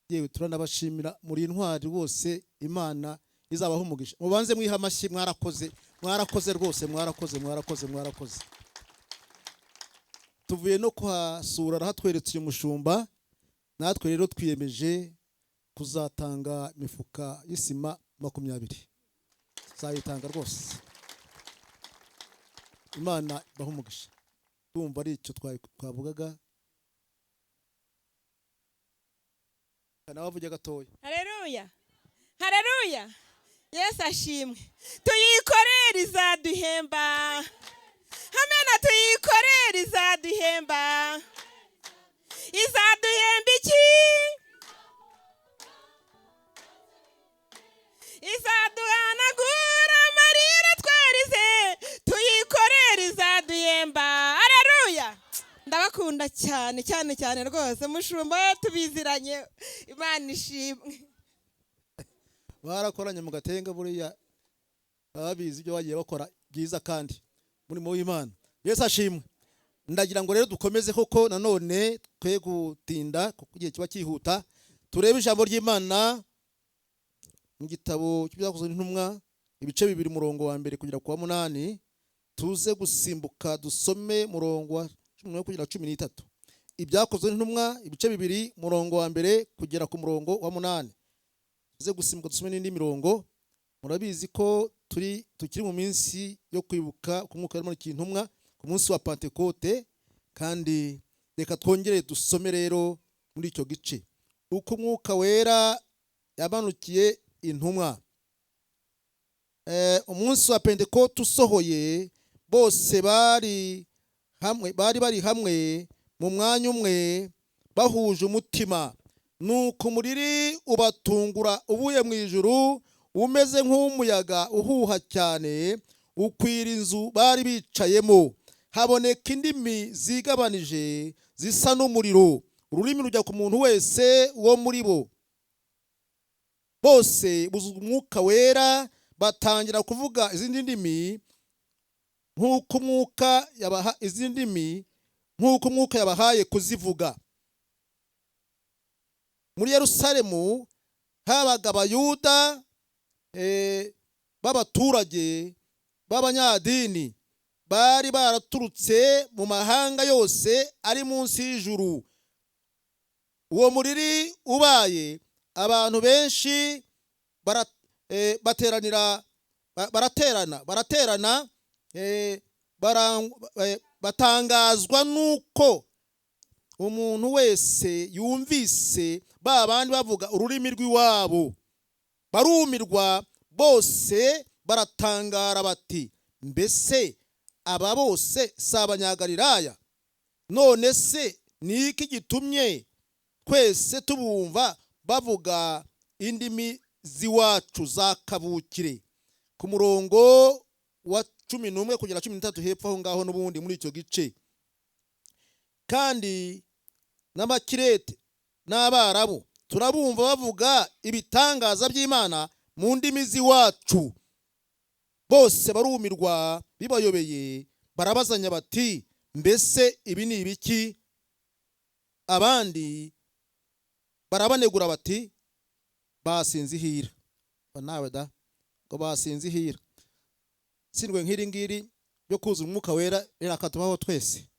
Yewe, turanabashimira, muri intwari rwose, Imana izabaho umugisha. Mubanze mwiha amashyi. Mwarakoze, mwarakoze rwose, mwarakoze, mwarakoze, mwarakoze. Tuvuye no kuhasura, arahatweretse uyu mushumba. Natwe rero twiyemeje kuzatanga imifuka y'isima 20, tuzayitanga rwose. Imana ibahe umugisha. Ndumva ari icyo twavugaga. Nawe avuge gatoya. Haleluya, haleluya, Yesu ashimwe. Tuyikorere izaduhemba. Amena. Tuyikorere izaduhemba. Izaduhemba iki? Izaduhanagura amarira twarize. Tuyikorere izaduhemba. Haleluya. Ndabakunda cyane cyane cyane rwose. Mushumba we tubiziranye. Imana ishimwe. Barakoranye mu Gatenga, buriya babizi ibyo bagiye bakora byiza kandi murimo w'Imana. Yesu ashimwe. Ndagira ngo rero dukomeze koko nanone, twe gutinda kuko igihe kiba cyihuta. Turebe ijambo ry'Imana mu gitabo cy'Ibyakozwe n'Intumwa, ibice 2, umurongo wa 1 kugera ku wa 8. Tuze gusimbuka dusome murongo wa 11 kugera 13. Ibyakozwe n'Intumwa, ibice 2, murongo wa 1 kugera ku murongo wa 8. Tuze gusimbuka dusome n'indi mirongo. Murabizi ko tukiri mu minsi yo kwibuka ku Mwuka w'Imana intumwa ku munsi wa Pentekote, kandi reka twongere dusome rero muri icyo gice uko Umwuka Wera yamanukiye intumwa. Umunsi wa Pentekote usohoye, bose bari hamwe, bari bari hamwe mu mwanya umwe, bahuje umutima. Nuko umuriri ubatungura uvuye mu ijuru, umeze nk'umuyaga uhuha cyane, ukwira inzu bari bicayemo. Haboneka indimi zigabanije zisa n'umuriro, ururimi rujya ku muntu wese wo muri bo. Bose buzuzwa Umwuka Wera, batangira kuvuga izindi ndimi nk'uko Umwuka yabaha izindi ndimi nk'uko Umwuka yabahaye kuzivuga. Muri Yerusalemu habaga Abayuda b'abaturage b'abanyadini bari baraturutse mu mahanga yose ari munsi y'ijuru. Uwo muriri ubaye, abantu benshi bateranira baraterana batangazwa nuko umuntu wese yumvise ba bandi bavuga ururimi rw'iwabo. Barumirwa bose, baratangara bati: "Mbese aba bose si Abanyagalilaya? None se ni iki gitumye twese tubumva bavuga indimi z'iwacu za kavukire?" Ku murongo wa 11 kugera 13 hepfo aho ngaho n'ubundi muri icyo gice. Kandi n'Abakirete n'Abarabu turabumva bavuga ibitangaza by'Imana mu ndimi z'iwacu. Bose barumirwa bibayobeye, barabazanya bati: "Mbese ibi ni ibiki?" Abandi barabanegura bati: "Basinze ihira." Nawe da ngo basinze ihira. Sindwe nk'iri ngiri ryo kuzura Umwuka Wera rirakatubaho twese.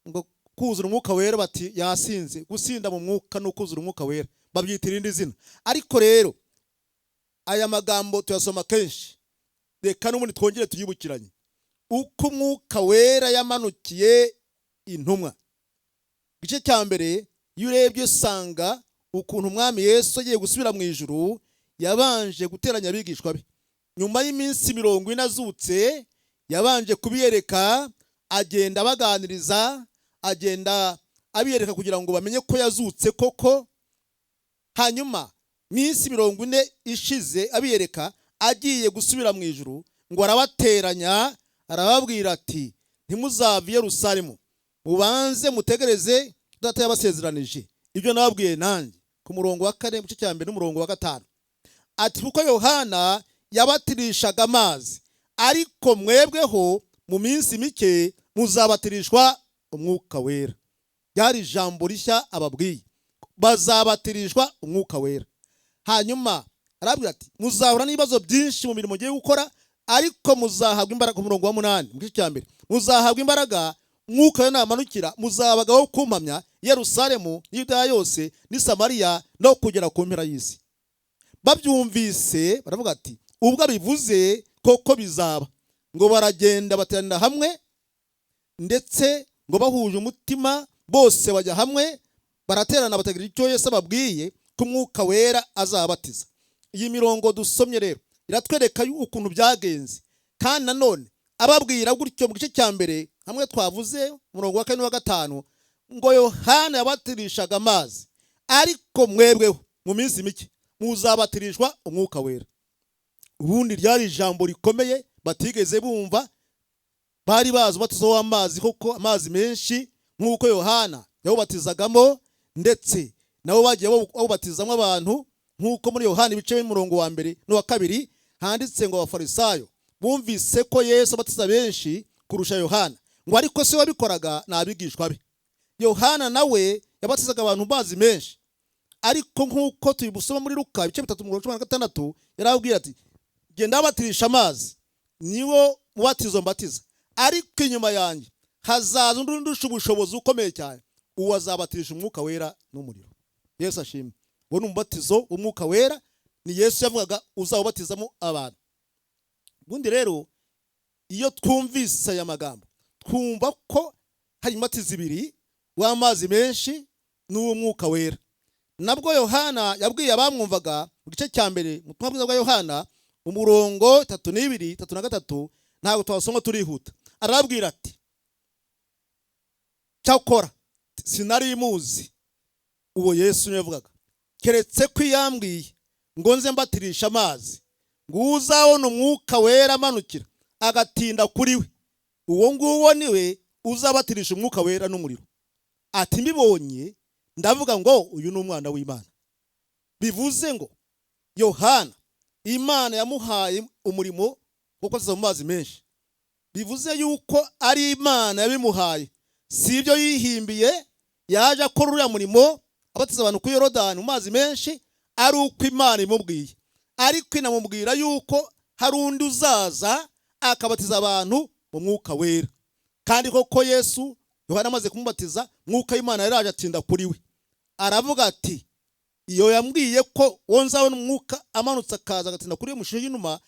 Ngo kuzura Umwuka Wera, bati yasinze. Gusinda mu mwuka no kuzura Umwuka Wera babyita irindi zina. Ariko rero aya magambo tuyasoma kenshi, reka n'ubundi twongere tuyibukiranye. Uko Umwuka Wera yamanukiye intumwa, igice cya 1, iyo urebye usanga ukuntu Umwami Yesu agiye gusubira mu ijuru yabanje guteranya abigishwa be. Nyuma y'iminsi 40 azutse, yabanje kubiyereka, agenda abaganiriza, agenda abiyereka kugira ngo bamenye ko yazutse koko. Hanyuma minsi 40 ishize abiyereka, agiye gusubira mu ijuru, ngo arabateranya, arababwira ati: "Ntimuzave i Yerusalemu, mubanze mutegereze Data yabasezeranije, ibyo nababwiye nanjye." Ku murongo wa 4 mu gice cya 1 n'umurongo wa 5, ati kuko Yohana yabatirishaga amazi, ariko mwebweho mu minsi mike muzabatirishwa umwuka wera. Ryari ijambo rishya ababwiye, bazabatirishwa umwuka wera. Hanyuma arabwira ati muzahura n'ibibazo byinshi mu mirimo mugiye gukora, ariko muzahabwa imbaraga. Ku murongo wa 8 mu gice cya 1, muzahabwa imbaraga umwuka we namanukira, muzabagaho kumpamya Yerusalemu, Yudaya yose n'i Samariya no kugera ku mpera y'isi. Babyumvise baravuga ati ubwo abivuze koko bizaba. Ngo baragenda bateranira hamwe, ndetse ngo bahuje umutima bose bajya hamwe baraterana, bategereje icyo Yesu ababwiye ko umwuka wera azabatiza. Iyi mirongo dusomye rero iratwereka ukuntu byagenze. Kandi nanone ababwira gutyo mu gice cya 1 hamwe twavuze umurongo wa 4 n'uwa 5, ngo Yohana yabatirishaga amazi, ariko mwebweho mu minsi mike muzabatirishwa umwuka wera. Ubundi ryari ijambo rikomeye batigeze bumva. Bari bazi umubatizo w'amazi koko, amazi menshi nk'uko Yohana yawubatizagamo, ndetse nabo bagiye bawubatizamo abantu, nk'uko muri Yohana ibice by'umurongo wa 1 n'uwa 2 handitse ngo abafarisayo bumvise ko Yesu abatiza benshi kurusha Yohana, ngo ariko se wabikoraga n'abigishwa be. Yohana nawe yabatizaga abantu mazi menshi, ariko nk'uko tubisoma muri Luka ibice 3 umurongo wa 16, yarababwira ati genda abatirisha amazi, niwo mubatizo mbatiza, ariko inyuma yanjye hazaza undi undusha ubushobozi ukomeye cyane, uwo azabatirisha umwuka wera n'umuriro. Yesu ashimwe. Uwo ni umubatizo w'umwuka wera, ni Yesu yavugaga uzawubatizamo abantu. Ubundi rero iyo twumvise aya magambo twumva ko hari imibatizo ibiri, w'amazi menshi n'uw'umwuka wera. Nabwo Yohana yabwiye abamwumvaga mu gice cya 1 mu butumwa bwiza bwa Yohana umurongo 32 33, ntabwo twasoma turihuta. Arabwira ati cyakora sinari muzi uwo Yesu yavugaga, keretse ko yambwiye ngo nze mbatirisha amazi, ngo uzabona umwuka wera amanukira agatinda kuri we, uwo nguwo niwe uzabatirisha umwuka wera n'umuriro. Ati mbibonye ndavuga ngo uyu ni umwana w'Imana. Bivuze ngo Yohana Imana yamuhaye umurimo wo kubatiza mu mazi menshi, bivuze yuko ari Imana yabimuhaye, si ibyo yihimbiye. Yaje akora uriya murimo abatiza abantu ku Yorodani mu mazi menshi ari uko Imana imubwiye, ariko inamubwira yuko hari undi uzaza akabatiza abantu mu mwuka wera. Kandi koko Yesu Yohana amaze kumubatiza, mwuka w'Imana yaraje atinda kuri we, aravuga ati iyo yambwiye ko uwo nzabona umwuka amanutse akaza agatinda kuri we mu shusho y'inuma,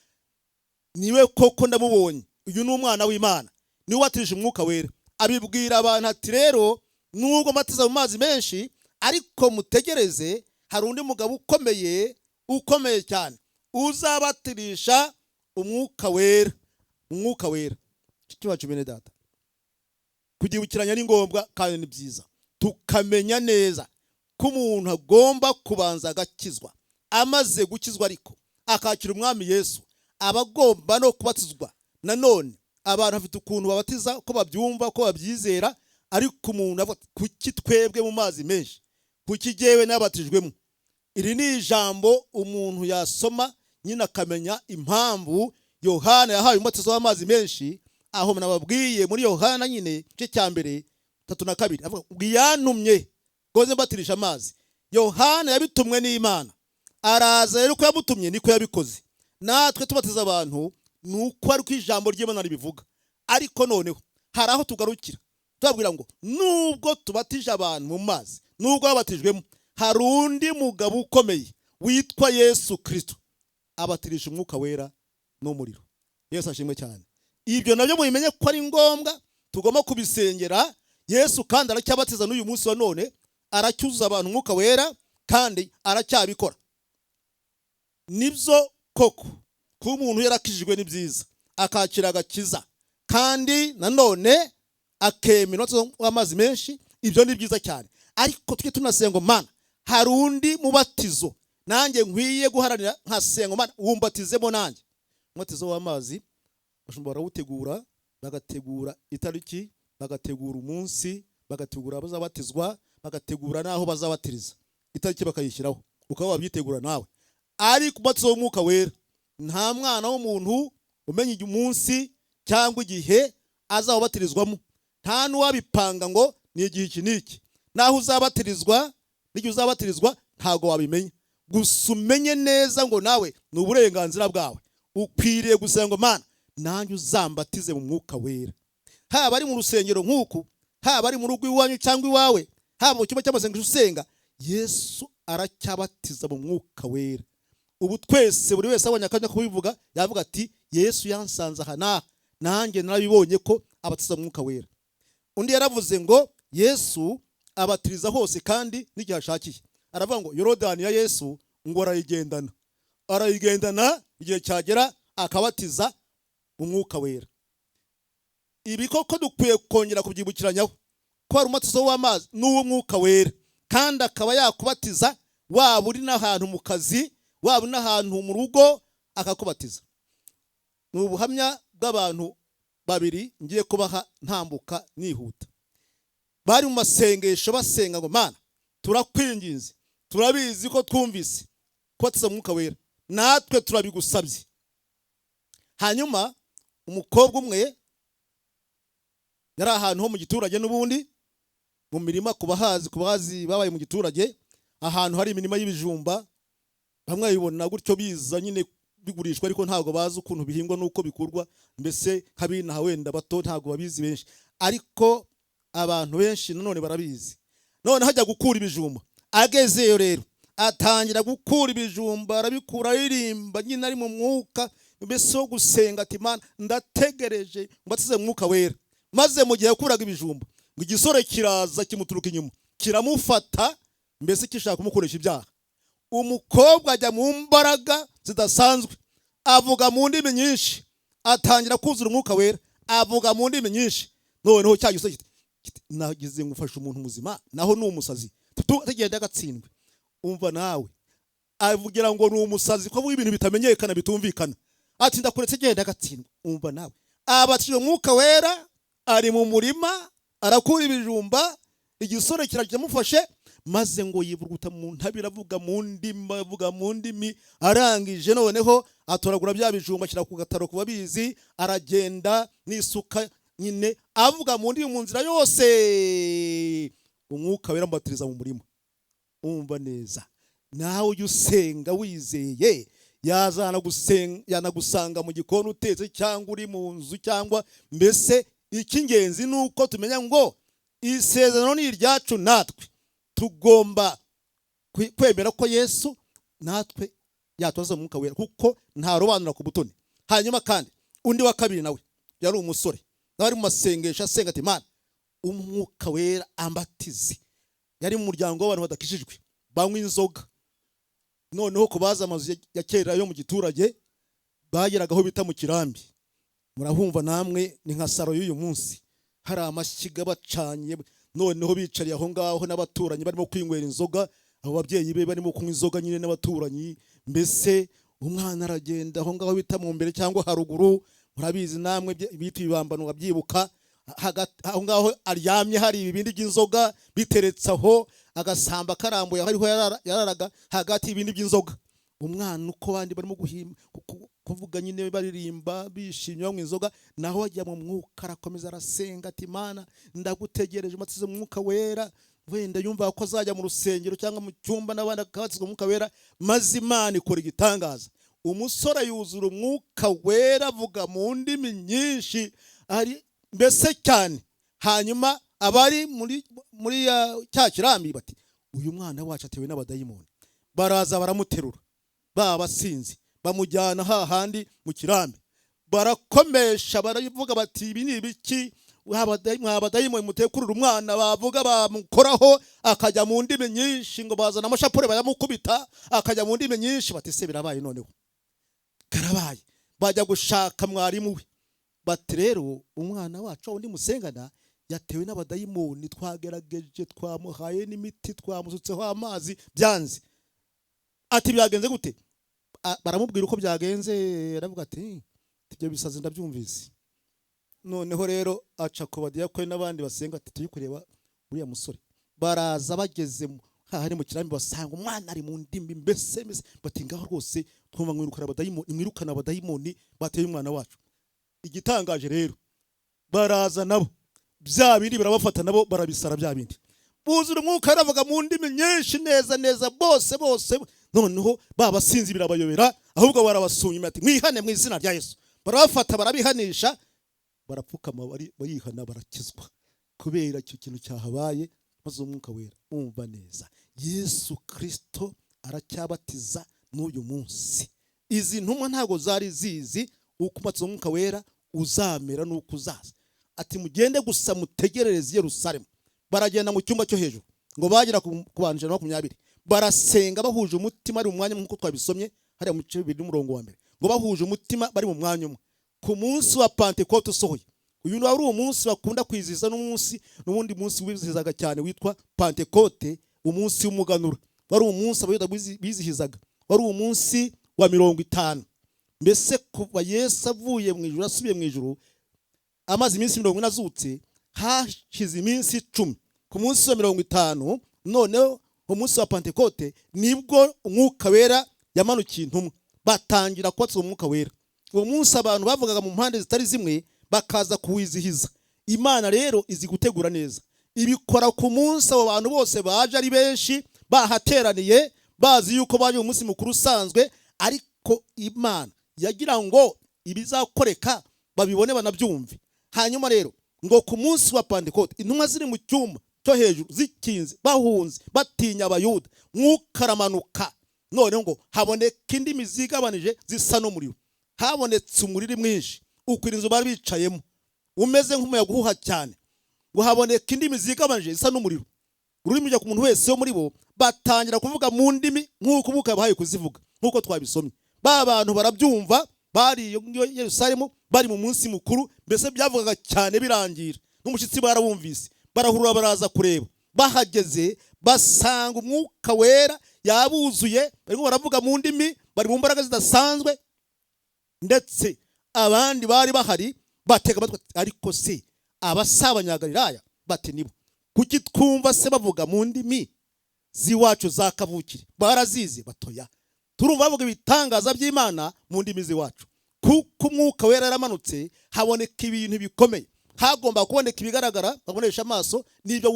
niwe koko ndamubonye, uyu ni umwana w'Imana, niwe watirije umwuka wera. Abibwira abantu ati rero nubwo mbatiza mu mazi menshi, ariko mutegereze hari undi mugabo ukomeye ukomeye cyane uzabatirisha umwuka wera. Umwuka wera. Nshuti bene data, kugibukiranya ni ngombwa kandi ni byiza, tukamenya neza ko umuntu agomba kubanza agakizwa. Amaze gukizwa ariko akakira umwami Yesu, aba agomba no kubatizwa. Nanone abantu bafite ukuntu babatiza ko babyumva ko babyizera, ariko umuntu avuga kuki twebwe mu mazi menshi, kuki jyewe nabatijwemo. Iri ni ijambo umuntu yasoma nyine akamenya impamvu Yohana yahaye umubatizo w'amazi menshi. Aho nababwiye muri Yohana nyine igice cya 1 32, avuga ngo yantumye ngo nze mbatirisha amazi. Yohana yabitumwe n'Imana, araza rero uko yamutumye niko yabikoze. Natwe tubatiza abantu nuko ari ko ijambo ry'Imana ribivuga. Ariko noneho hari aho tugarukira tubabwira ngo nubwo tubatije abantu mu mazi, nubwo babatijwemo, hari undi mugabo ukomeye witwa Yesu Kristo abatirisha umwuka wera n'umuriro. Yesu ashimwe cyane. Ibyo nabyo mubimenye ko ari ngombwa, tugomba kubisengera. Yesu kandi aracyabatiza n'uyu munsi wa none, aracyuzuza abantu umwuka wera kandi aracyabikora. Nibyo koko kuba umuntu yarakijijwe ni byiza, akakira agakiza, kandi nanone akemera amazi menshi, ibyo ni byiza cyane. Ariko tujye tunasenga Mana, hari undi mubatizo nanjye nkwiye guharanira, nkasenga Mana wumbatizemo nanjye. Umubatizo w'amazi bashobora barawutegura, bagategura itariki, bagategura umunsi, bagategura abazabatizwa, bagategura n'aho bazabatiriza. Itariki bakayishyiraho, ukaba wabyitegura nawe. Ariko umubatizo w'Umwuka Wera, nta mwana w'umuntu umenya umunsi cyangwa igihe azawubatirizwamo. Nta n'uwabipanga ngo ni igihe iki n'iki. Naho uzabatirizwa n'igihe uzabatirizwa ntabwo wabimenya. Gusa umenye neza ngo nawe ni uburenganzira bwawe, ukwiriye gusenga ngo: "Mana, nanjye uzambatize mu Mwuka Wera." Haba ari mu rusengero nk'uku, haba ari mu rugo iwanyu cyangwa iwawe, haba mu cyumba cy'amasengesho usenga, Yesu aracyabatiza mu Mwuka Wera. Ubu twese, buri wese abonye akanya kubivuga, yavuga ati: "Yesu yansanze aha n'aha, nanjye narabibonye ko abatiza mu Mwuka Wera." Undi yaravuze ngo Yesu abatiriza hose kandi n'igihe ashakiye. Aravuga ngo Yorodani ya Yesu ngo arayigendana, arayigendana, igihe cyagera akabatiza Umwuka Wera. Ibi koko dukwiye kongera kubyibukiranyaho ko hari umubatizo w'amazi n'uw'Umwuka Wera, kandi akaba yakubatiza waba uri n'ahantu mu kazi, waba uri n'ahantu mu rugo, akakubatiza. Ni ubuhamya bw'abantu babiri ngiye kubaha ntambuka nihuta. Bari mu masengesho basenga ngo: "Mana, turakwinginze, turabizi ko twumvise kubatiza Umwuka Wera, natwe turabigusabye." Hanyuma umukobwa umwe yari ahantu ho mu giturage n'ubundi mu mirima, ku bahazi babaye mu giturage, ahantu hari imirima y'ibijumba. Bamwe babibona gutyo biza nyine bigurishwa, ariko ntabwo bazi ukuntu bihingwa n'uko bikurwa. Mbese nk'abinaha wenda bato ntabwo babizi benshi, ariko abantu benshi nanone barabizi. None hajya gukura ibijumba, agezeyo rero atangira gukura ibijumba, arabikura aririmba nyine, ari mu mwuka mbese wo gusenga, ati: "Mana, ndategereje mbatize mu Mwuka Wera." Maze mu gihe yakuraga ibijumba, ngo igisore kiraza kimuturuka inyuma, kiramufata, mbese gishaka kumukoresha ibyaha. Umukobwa ajya mu mbaraga zidasanzwe, avuga mu ndimi nyinshi, atangira kuzura Umwuka Wera, avuga mu ndimi nyinshi. Noneho cya gisore kiti: "Nagize ngo ufashe umuntu muzima, naho ni umusazi." Tugenda agatsindwe. Umva nawe, avugira ngo ni umusazi ko avuga ibintu bitamenyekana, bitumvikana, ati: "Ndakuretse, genda agatsindwa." Umva nawe, abatijwe Umwuka Wera, ari mu murima arakura ibijumba, igisore kiramufashe, maze ngo yivuguta mu ntabire, avuga mu ndimi, avuga mu ndimi. Arangije noneho atoragura bya bijumba, ashyira ku gataro, ku babizi, aragenda n'isuka nyine, avuga mu ndimi mu nzira yose. Umwuka Wera amubatiriza mu murima. Umva neza nawe, ujya usenga wizeye, yazana gusenga, yanagusanga mu gikoni utetse cyangwa uri mu nzu cyangwa mbese. Icy'ingenzi ni uko tumenya ngo isezerano ni iryacu, natwe tugomba kwemera ko Yesu natwe yatoza Umwuka Wera, kuko ntarobanura ku butoni. Hanyuma kandi undi wa kabiri nawe yari umusore, nawe ari mu masengesho asenga ati: "Mana, Umwuka Wera ambatize." Yari mu muryango w'abantu badakijijwe, banywa inzoga. Noneho ku bazi amazu ya kera yo mu giturage, bageragaho bita mu kirambi, murahumva namwe, ni nka saro y'uyu munsi, hari amashyiga bacanye. Noneho bicariye aho ngaho n'abaturanyi barimo kwinywera inzoga, abo babyeyi be barimo kunywa inzoga nyine n'abaturanyi. Mbese umwana aragenda aho ngaho bita mu mbere cyangwa haruguru, murabizi namwe, bita ibibambano, babyibuka. Aho ngaho aryamye hari ibibindi by'inzoga biteretse aho, agasamba karambuye aho ariho yararaga hagati y'ibindi by'inzoga. Umwana, uko abandi barimo kuvuga nyine, baririmba, bishimye, banywa inzoga, naho ajya mu mwuka, arakomeza arasenga ati: "Mana, ndagutegereje, mbatize mu Mwuka Wera." Wenda yumva ko azajya mu rusengero cyangwa mu cyumba n'abandi akabatizwa Umwuka Wera. Maze Imana ikora igitangaza, umusore yuzura Umwuka Wera, avuga mu ndimi nyinshi, ari mbese cyane. Hanyuma abari muri cya kirambi bati: "Uyu mwana wacu atewe n'abadayimoni." Baraza baramuterura, baba basinzi, bamujyana hahandi mu kirambi, barakomesha, baravuga bati: "Ibi ni ibiki mwa badayimoni mutekurura umwana?" Bavuga bamukoraho akajya mu ndimi nyinshi, ngo bazana amashapure bayamukubita, akajya mu ndimi nyinshi. Bati: "Se birabaye, noneho karabaye." Bajya gushaka mwarimu we, bati: "Rero umwana wacu wundi musengana yatewe n'abadayimoni, twagerageje, twamuhaye n'imiti, twamusutseho amazi, byanze." Ati: "Byagenze gute?" Baramubwira uko byagenze. Aravuga ati: "Ibyo bisazi ndabyumvise." Noneho rero aca ku badiyakoni n'abandi basenga ati: "Tujye kureba uriya musore." Baraza, bageze Hahari mu kirambi basanga umwana ari mu ndimi, mbese bati ngaho rwose twumva mwirukana abadayimoni, mwirukana abadayimoni bateye umwana wacu. Igitangaje rero, baraza nabo bya bindi barabafata, nabo barabisara bya bindi, buzura umwuka, aravuga mu ndimi nyinshi neza neza bose bose. Noneho babasinzi birabayobera, ahubwo barabasunyuma ati mwihane mu izina rya Yesu. Barabafata barabihanisha, barapfukama barihana, barakizwa kubera icyo kintu cyahabaye. Maze umwuka wera, umva neza, Yesu Kristo aracyabatiza n'uyu munsi. Izi ntumwa ntabwo zari zizi uko umbatse umwuka wera uzamera n'uko uzaza. Ati mugende gusa mutegerereze i Yerusalemu. Baragenda mu cyumba cyo hejuru, ngo bagera ku bantu 120, barasenga bahuje umutima ari mu mwanya, nk'uko twabisomye hariya mu bice 2 n'umurongo wa 1, ngo bahuje umutima bari mu mwanya umwe ku munsi wa Pentekote usohoye. Uyu wari umunsi bakunda kwizihiza, n'umunsi n'ubundi munsi wizihizaga cyane witwa Pentekote, umunsi w'umuganura. Wari umunsi Abayuda bizihizaga, wari umunsi wa 50. Mbese kuva Yesu avuye mu ijuru asubiye mu ijuru, amaze iminsi 40 azutse, hashize iminsi 10. Ku munsi wa 50, noneho umunsi wa Pentekote, nibwo umwuka wera yamanukiye intumwa, batangira kubatizwa umwuka wera. Uwo munsi abantu bavugaga mu mpande zitari zimwe bakaza kuwizihiza. Imana rero izi gutegura neza, ibikora ku munsi abo bantu bose baje ari benshi bahateraniye, bazi yuko baje mu munsi mukuru usanzwe, ariko Imana yagira ngo ibizakoreka babibone banabyumve. Hanyuma rero ngo ku munsi wa Pentekote intumwa ziri mu cyumba cyo hejuru zikinze, bahunze batinya Abayuda, mwuka aramanuka, noneho ngo haboneka indimi zigabanije zisa n'umuriro. Habonetse umuriri mwinshi ukwira inzu bari bicayemo, umeze nk'umuyaga uhuha cyane. Ngo haboneka indimi zigabanije zisa n'umuriro, ururimi rujya ku muntu wese wo muri bo, batangira kuvuga mu ndimi nk'uko umwuka yabahaye kuzivuga, nk'uko twabisomye. Ba bantu barabyumva, bari iyo Yerusalemu, bari mu munsi mukuru, mbese byavugaga cyane birangira n'umushyitsi barawumvise, barahurura baraza kureba. Bahageze basanga umwuka wera yabuzuye, barimo baravuga mu ndimi, bari mu mbaraga zidasanzwe. Ndetse abandi bari bahari batega amatwi, ariko se aba si Abanyagalilaya? Bati nibo. Kuki twumva se bavuga mu ndimi z'iwacu za kavukire? Barazizi? Batoya. Turumva bavuga ibitangaza by'Imana mu ndimi z'iwacu. Kuko umwuka wera yaramanutse, haboneka ibintu bikomeye. Hagomba kuboneka ibigaragara babonesha amaso n'ibyo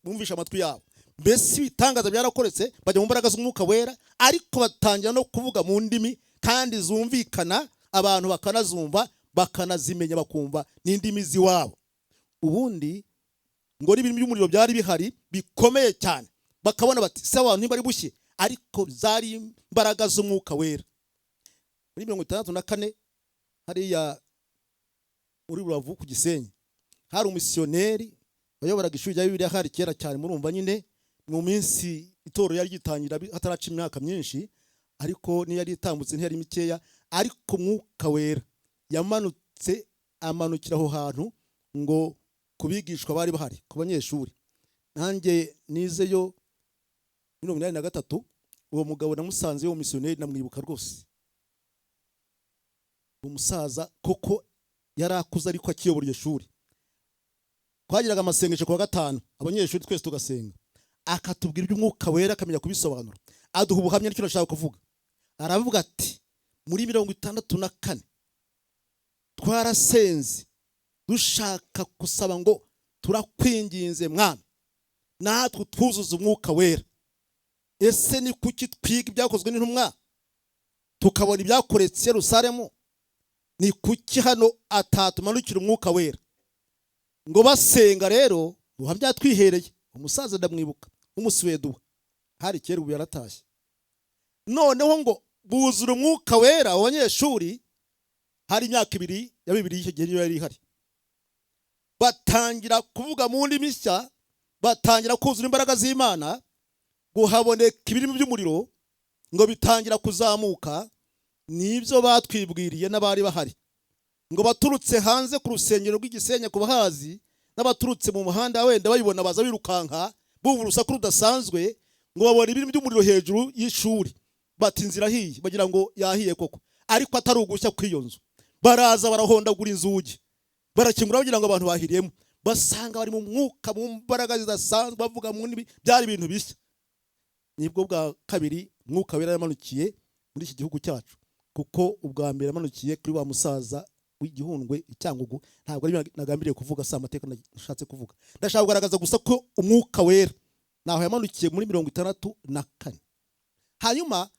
bumvisha amatwi yabo. Mbese ibitangaza byarakoretse, bajya mu mbaraga z'umwuka wera, ariko batangira no kuvuga mu ndimi kandi zumvikana, abantu bakanazumva bakanazimenya, bakumva n'indimi z'iwabo. Ubundi ngo n'ibintu by'umuriro byari bihari bikomeye cyane, bakabona bati se abantu ntibari bushye, ariko zari imbaraga z'umwuka wera. Muri 64 hariya muri Rubavu ku Gisenyi, hari umumisiyoneri wayoboraga ishuri rya Bibiliya hari kera cyane, murumva nyine mu minsi itorero yari gitangira hataraca imyaka myinshi, ariko niyo yari itambutse ntiyari mikeya. Ariko umwuka wera yamanutse amanukira aho hantu ngo kubigishwa bari bahari, ku banyeshuri. Nanjye nizeyo 83, uwo mugabo namusanze uwo misiyoneri, namwibuka rwose. Umusaza koko yarakuze ariko akiyobora iryo shuri. Twagiraga amasengesho kuwa gatanu, abanyeshuri twese tugasenga, akatubwira iby'umwuka wera, akamenya kubisobanura, aduha ubuhamya. Nicyo nashaka kuvuga. Aravuga ati muri 64 twarasenze dushaka gusaba ngo turakwinginze Mwami natwe twuzuze umwuka wera. Ese ni kuki twiga ibyakozwe n'intumwa tukabona ibyakoretse Yerusalemu? Ni kuki hano atatumanukira umwuka wera? Ngo basenga rero, ubuhamya twihereye, umusaza ndamwibuka w'umusuweduwa, hari kera, ubu yaratashye. Noneho ngo buzura umwuka wera abo banyeshuri, hari imyaka 2 ya Bibiliya icyo gihe niyo yari ihari. Batangira kuvuga mu ndimi nshya, batangira kuzura imbaraga z'Imana, ngo haboneka ibirimi by'umuriro, ngo bitangira kuzamuka. Nibyo batwibwiriye n'abari bahari, ngo baturutse hanze ku rusengero rw'Igisenyi ku bahazi, n'abaturutse mu muhanda wenda bayibona baza birukanka bumva urusaku rudasanzwe, ngo babona ibirimi by'umuriro hejuru y'ishuri, bati inzira ahiye, bagira ngo yahiye koko, ariko atari ugushya kw'iyo nzu. Baraza barahondagura inzugi, barakingura bagira ngo abantu bahiriyemo, basanga bari mu mwuka, mu mbaraga zidasanzwe, bavuga mu ndimi, byari ibintu bishya. Nibwo bwa kabiri Mwuka Wera yamanukiye muri iki gihugu cyacu, kuko ubwa mbere yamanukiye kuri wa musaza w'igihundwe icyangugu. Ntabwo ari nagambiriye kuvuga, si amateka nashatse kuvuga, ndashaka kugaragaza gusa ko Umwuka Wera naho yamanukiye muri 64. Hanyuma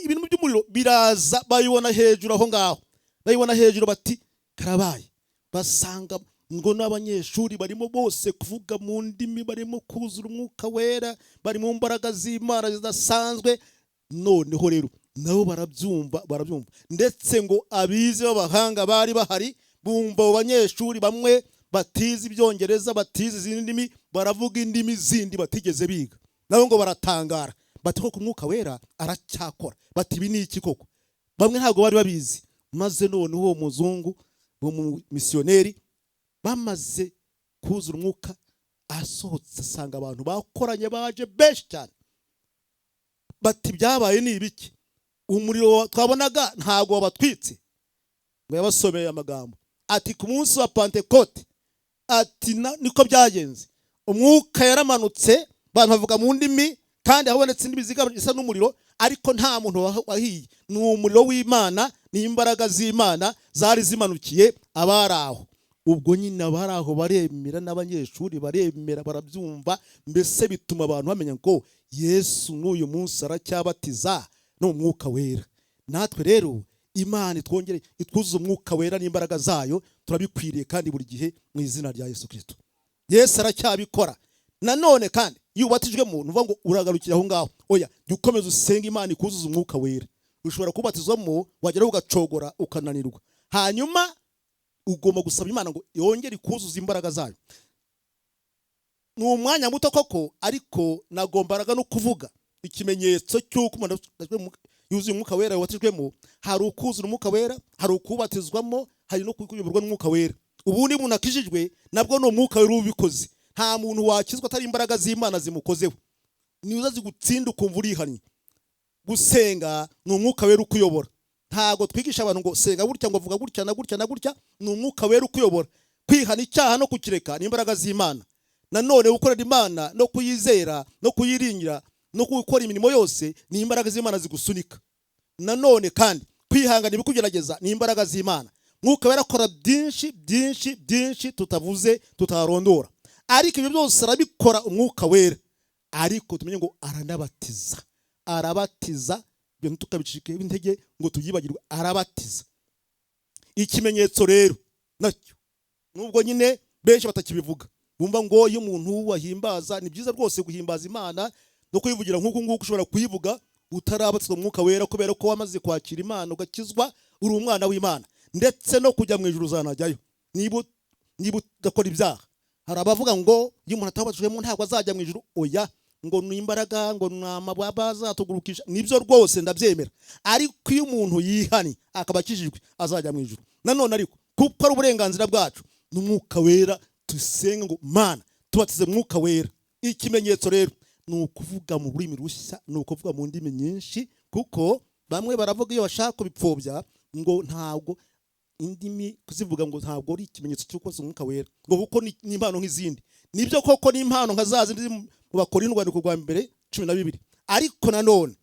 ibintu by'umuriro biraza, bayibona hejuru aho ngaho, bayibona hejuru bati karabaye. Basanga ngo n'abanyeshuri barimo bose kuvuga mu ndimi, barimo kuzura Umwuka Wera, bari mu mbaraga z'Imana zidasanzwe. Noneho rero nabo barabyumva, barabyumva, ndetse ngo abize b'abahanga bari bahari bumva abo banyeshuri bamwe batize ibyongereza, batize izindi ndimi, baravuga indimi zindi batigeze biga, nabo ngo baratangara bati koko Umwuka Wera aracyakora, bati ibi ni iki koko? Bamwe ntabwo bari babizi. Maze noneho uwo muzungu, uwo misiyoneri, bamaze kuzura umwuka, asohotse asanga abantu bakoranye baje benshi cyane, bati byabaye ni ibiki? Umuriro twabonaga ntabwo wabatwitse? Ngo yabasomeye amagambo ati ku munsi wa Pantekote, ati niko byagenze, umwuka yaramanutse, abantu bavuga mu ndimi, kandi habonetse indimi zisa n'umuriro, ariko nta muntu wahiye. Ni umuriro w'Imana, ni imbaraga z'Imana zari zimanukiye abari aho. Ubwo nyine abari aho baremera, n'abanyeshuri baremera, barabyumva, mbese bituma abantu bamenya ngo Yesu n'uyu munsi aracyabatiza n'Umwuka Wera. Natwe rero Imana itwongere itwuzuze Umwuka Wera n'imbaraga zayo, turabikwiriye kandi buri gihe mu izina rya Yesu Kristo. Yesu aracyabikora. Nanone kandi iyo ubatijwe mu ntuvuga ngo uragarukira aho ngaho, oya, jya ukomeza usenga Imana ikuzuze Umwuka Wera. Ushobora kubatizwamo wageraho ugacogora ukananirwa, hanyuma ugomba gusaba Imana ngo yongere ikuzuze imbaraga zayo. Ni umwanya muto koko, ariko nagombaraga no kuvuga ikimenyetso cy'uko umuntu yuzuye Umwuka Wera wabatijwemo. Hari ukuzura Umwuka Wera, hari ukubatizwamo, hari no kuyoborwa n'Umwuka Wera. Ubundi umuntu akijijwe nabwo ni Umwuka Wera ubikoze. Nta muntu wakizwa atari imbaraga z'Imana zimukozeho. Niba zigutsinda ukumva urihannye, gusenga ni Umwuka Wera ukuyobora. Ntago twigisha abantu ngo senga gutya, ngo vuga gutya na gutya na gutya, ni Umwuka Wera ukuyobora. Kwihana icyaha no kukireka ni imbaraga z'Imana. Nanone gukorera Imana no kuyizera no kuyiringira no gukora imirimo yose ni imbaraga z'Imana zigusunika. Nanone kandi kwihangana ibikugerageza ni imbaraga z'Imana. Mwuka Wera akora byinshi byinshi byinshi tutavuze, tutarondora, ariko ibyo byose arabikora Umwuka Wera. Ariko tumenye ngo aranabatiza, arabatiza, ibyo tukabicika intege ngo tubyibagirwe, arabatiza. Ikimenyetso rero nacyo, nubwo nyine benshi batakibivuga, bumva ngo iyo umuntu wahimbaza, ni byiza rwose guhimbaza Imana no kuyivugira nk'uku nguku, ushobora kuyivuga utarabatizwa Umwuka Wera, kubera ko wamaze kwakira Imana ugakizwa, uri umwana w'Imana, ndetse no kujya mu ijuru uzanajyayo niba udakora ibyaha. Hari abavuga ngo iyo umuntu atabatijwemo ntabwo azajya mu ijuru, oya, ngo ni imbaraga, ngo ni amababa azatugurukisha, nibyo rwose ndabyemera, ariko iyo umuntu yihanye akaba akijijwe azajya mu ijuru. Nanone ariko kuko ari uburenganzira bwacu n'Umwuka Wera, tusenga ngo Mana tubatize Mwuka Wera. Ikimenyetso rero ni ukuvuga mu rurimi rushya, ni ukuvuga mu ndimi nyinshi, kuko bamwe baravuga iyo bashaka kubipfobya ngo ntabwo indimi kuzivuga ngo ntabwo ari ikimenyetso cy'uko Umwuka Wera, ngo kuko ni impano nk'izindi. Nibyo koko ni impano nka za zindi mu Bakorinto urwandiko rwa mbere 12, ariko nanone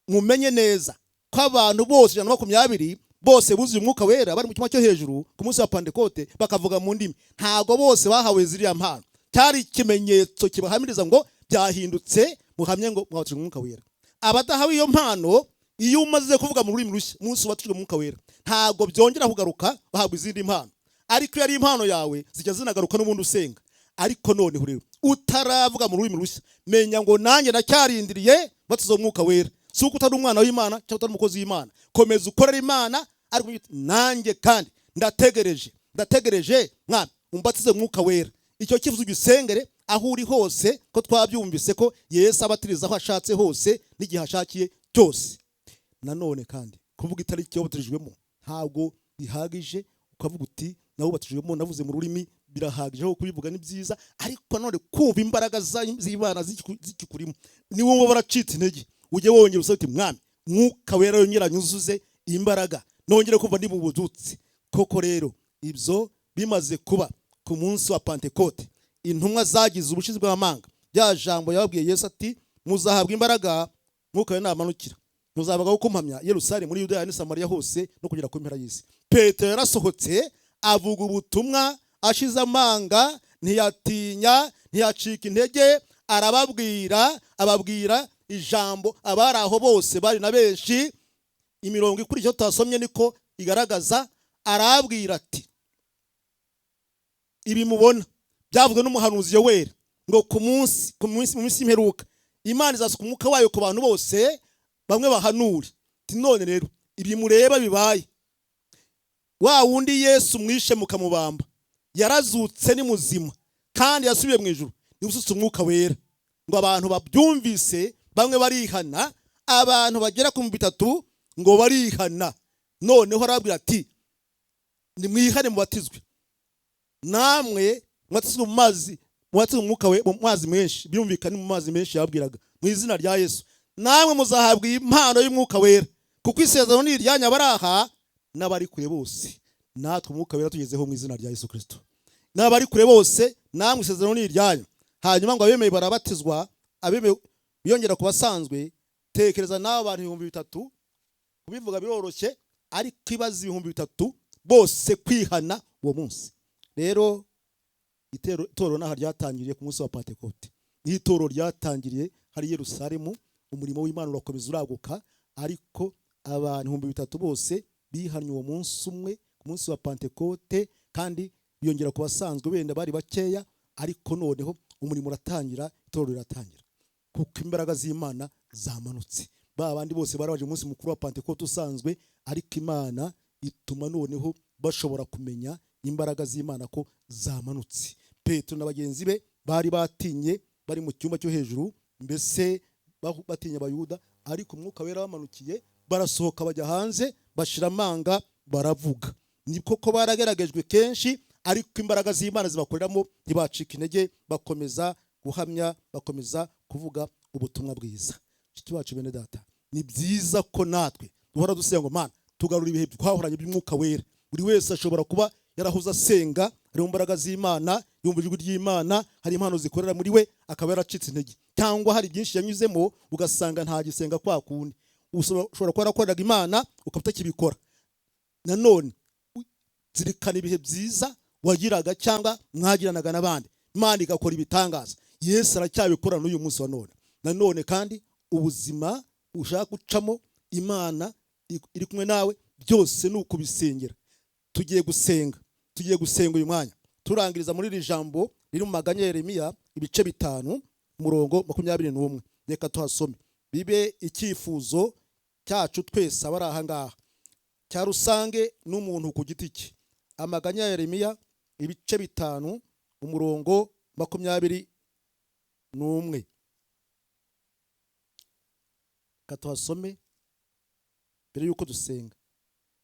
mumenye neza ko abantu bose 120 bose buzuye Umwuka Wera bari mu cyumba cyo hejuru ku munsi wa Pantekote bakavuga mu ndimi, ntabwo bose bahawe ziriya mpano. Cyari ikimenyetso kibahamiriza ngo byahindutse, muhamye ngo mwabatijwe Umwuka Wera. Abadahawe iyo mpano, iyo umaze kuvuga mu rurimi rushya umunsi wabatijwe Umwuka Wera, ntabwo byongera kugaruka bahabwa izindi mpano. Ariko iyo ari impano yawe zijya zinagaruka n'ubundi usenga. Ariko noneho rero utaravuga mu rurimi rushya, menya ngo nanjye nacyarindiriye batizo Umwuka Wera. Si uko utari umwana w'Imana cyangwa utari umukozi w'Imana, komeza ukorera Imana, ariko nanjye kandi ndategereje, ndategereje mwana umbatize Umwuka Wera. Icyo kivuze ugisengere aho uri hose, ko twabyumvise ko Yesu abatiriza aho ashatse hose n'igihe ashakiye cyose. Nanone kandi kuvuga itariki wabatirijwemo ntabwo bihagije, ukavuga uti nawubatijwemo navuze mu rurimi, birahagije aho kubivuga ni byiza, ariko nanone kumva imbaraga z'Imana zikikurimo, ni wowe baracitse intege, ujye wongera usabe uti Mwami Mwuka Wera yongera anyuzuze imbaraga, nongere kumva ndi mu bubyutse. Koko rero ibyo bimaze kuba ku munsi wa Pantekote, intumwa zagize ubushizi bw'amanga, bya jambo yababwiye Yesu ati Muzahabwa imbaraga Mwuka we namanukira, muzabaga kumpamya Yerusalemu, muri Yudaya n'i Samariya hose, no kugera ku mpera y'isi. Petero yarasohotse avuga ubutumwa ashize amanga, ntiyatinya, ntiyacika intege, arababwira, ababwira ijambo. Abari aho bose bari na benshi. Imirongo ikurikiyeho tutasomye niko igaragaza. Arabwira ati: "Ibi mubona byavuzwe n'umuhanuzi Yoweri, ngo ku munsi mu minsi y'imperuka Imana izasuka umwuka wayo ku bantu bose, bamwe bahanure." Ati: "None rero ibi mureba bibaye, wa wundi Yesu mwishe mukamubamba yarazutse, ni muzima kandi yasubiye mu ijuru, niwe usutse umwuka wera." Ngo abantu babyumvise bamwe barihana, abantu bagera ku 3000 ngo barihana. Noneho arababwira ati: "Nimwihane, mubatizwe, namwe mubatizwe mu mazi, mubatizwe mu mwuka we, mu mazi menshi." Byumvikane, mu mazi menshi yababwiraga, mu izina rya Yesu, namwe muzahabwa iyi impano y'umwuka wera, kuko isezerano ni iryanyu, abari aha n'abari kure bose. Natwe umwuka wera tugezeho mu izina rya Yesu Kirisito. N'abari kure bose, namwe isezerano ni iryanyu. Hanyuma ngo abemeye barabatizwa, abemeye biyongera ku basanzwe. Tekereza nawe, abantu 3000, kubivuga biroroshye, ariko ibaze 3000 bose kwihana uwo munsi. Rero itorero n'aha ryatangiriye ku munsi wa Pantekote, niho itorero ryatangiriye hari Yerusalemu. Umurimo w'Imana urakomeza uraguka, ariko abantu 3000 bose bihannye uwo munsi umwe, ku munsi wa Pantekote, kandi biyongera ku basanzwe, wenda bari bakeya, ariko noneho umurimo uratangira, itorero riratangira, kuko imbaraga z'Imana zamanutse. Ba bandi bose bari baje umunsi mukuru wa Pantekote usanzwe, ariko Imana ituma noneho bashobora kumenya imbaraga z'Imana ko zamanutse. Petero na bagenzi be bari batinye, bari mu cyumba cyo hejuru, mbese batinya Abayuda, ariko umwuka wera bamanukiye, barasohoka bajya hanze, bashira amanga, baravuga. Ni koko barageragejwe kenshi, ariko imbaraga z'Imana zibakoreramo, ntibacika intege, bakomeza guhamya, bakomeza kuvuga ubutumwa bwiza. Nshuti bacu, bene data, ni byiza ko natwe duhora dusenga ngo: "Mana, tugarura ibihe twahoranye by'umwuka wera." Buri wese ashobora kuba yarahoze asenga, ari mu mbaraga z'Imana, yumva ijwi ry'Imana, hari impano zikorera muri we, akaba yaracitse intege, cyangwa hari byinshi yanyuzemo ugasanga nta gisenga kwa kundi. Ushobora kuba warakoreraga Imana ukaba utakibikora. Nanone zirikana ibihe byiza wagiraga cyangwa mwagiranaga n'abandi, Imana igakora ibitangaza. Yesu aracyabikora n'uyu munsi wa none. Nanone kandi ubuzima ushaka gucamo, Imana iri kumwe nawe, byose ni ukubisengera. Tugiye gusenga, tugiye gusenga uyu mwanya turangiriza muri iri jambo riri mu Maganya ya Yeremiya, ibice 5, umurongo 21. Reka tuhasome, bibe icyifuzo cyacu twese abari aha ngaha, cya rusange n'umuntu ku giti cye. Amaganya ya Yeremiya, ibice 5, umurongo 21. Reka tuhasome mbere y'uko dusenga.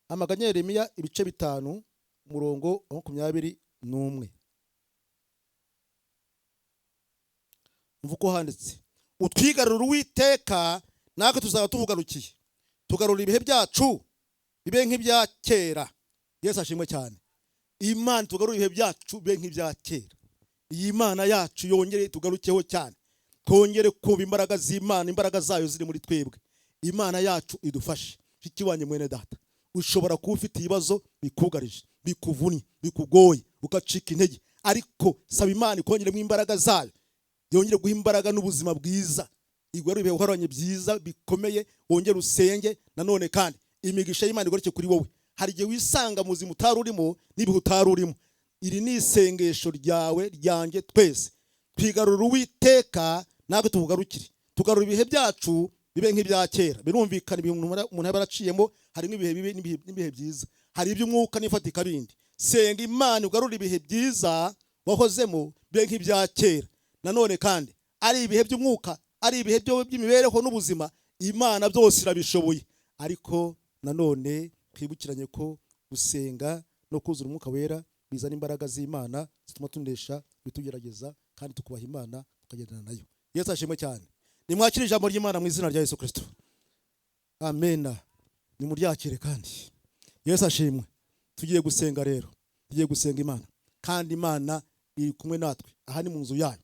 Amaganya ya Yeremiya, ibice 5, umurongo wa 21. Umva uko handitse: "Utwigarurire, Uwiteka, natwe tuzaba tukugarukiye. Tugarura ibihe byacu bibe nk'ibya kera." Yesu ashimwe cyane. Imana tugarura ibihe byacu bibe nk'ibya kera. Iyi Mana yacu yongere tugarukeho cyane, twongere kumva imbaraga z'Imana, imbaraga zayo ziri muri twebwe. Imana yacu idufashe. Nshuti wanjye, mwene data, ushobora kuba ufite ibibazo bikugarije, bikuvunnye, bikugoye, ugacika intege, ariko saba Imana ikongeremo imbaraga zayo, yongere guha imbaraga n'ubuzima bwiza, igarure ibihe uhoranye byiza bikomeye. Wongere usenge nanone kandi imigisha y'Imana igaruke kuri wowe. Hari igihe wisanga mu buzima utari urimo n'ibihe utari urimo. Iri ni isengesho ryawe, ryanjye, twese: twigarurire, Uwiteka, natwe tukugarukire, tugarura ibihe byacu bibe nk'ibya kera. Birumvikana, ibihe umuntu aba yaraciyemo harimo ibihe bibi n'ibihe byiza, hari iby'umwuka n'ifatika bindi. Senga Imana ugarure ibihe byiza wahozemo bibe nk'ibya kera. Nanone kandi ari ibihe by'umwuka, ari ibihe by'imibereho n'ubuzima, Imana byose irabishoboye. Ariko nanone twibukiranye ko gusenga no kuzura umwuka wera bizana imbaraga z'Imana zituma tunesha ibitugerageza, kandi tukubaha Imana, tukagendana nayo. Yesu ashimwe cyane. Nimwakire ijambo ry'Imana mu izina rya Yesu Kirisito. Amena. Nimuryakire kandi Yesu ashimwe. Tugiye gusenga rero, tugiye gusenga Imana, kandi Imana iri kumwe natwe. Aha ni mu nzu yayo,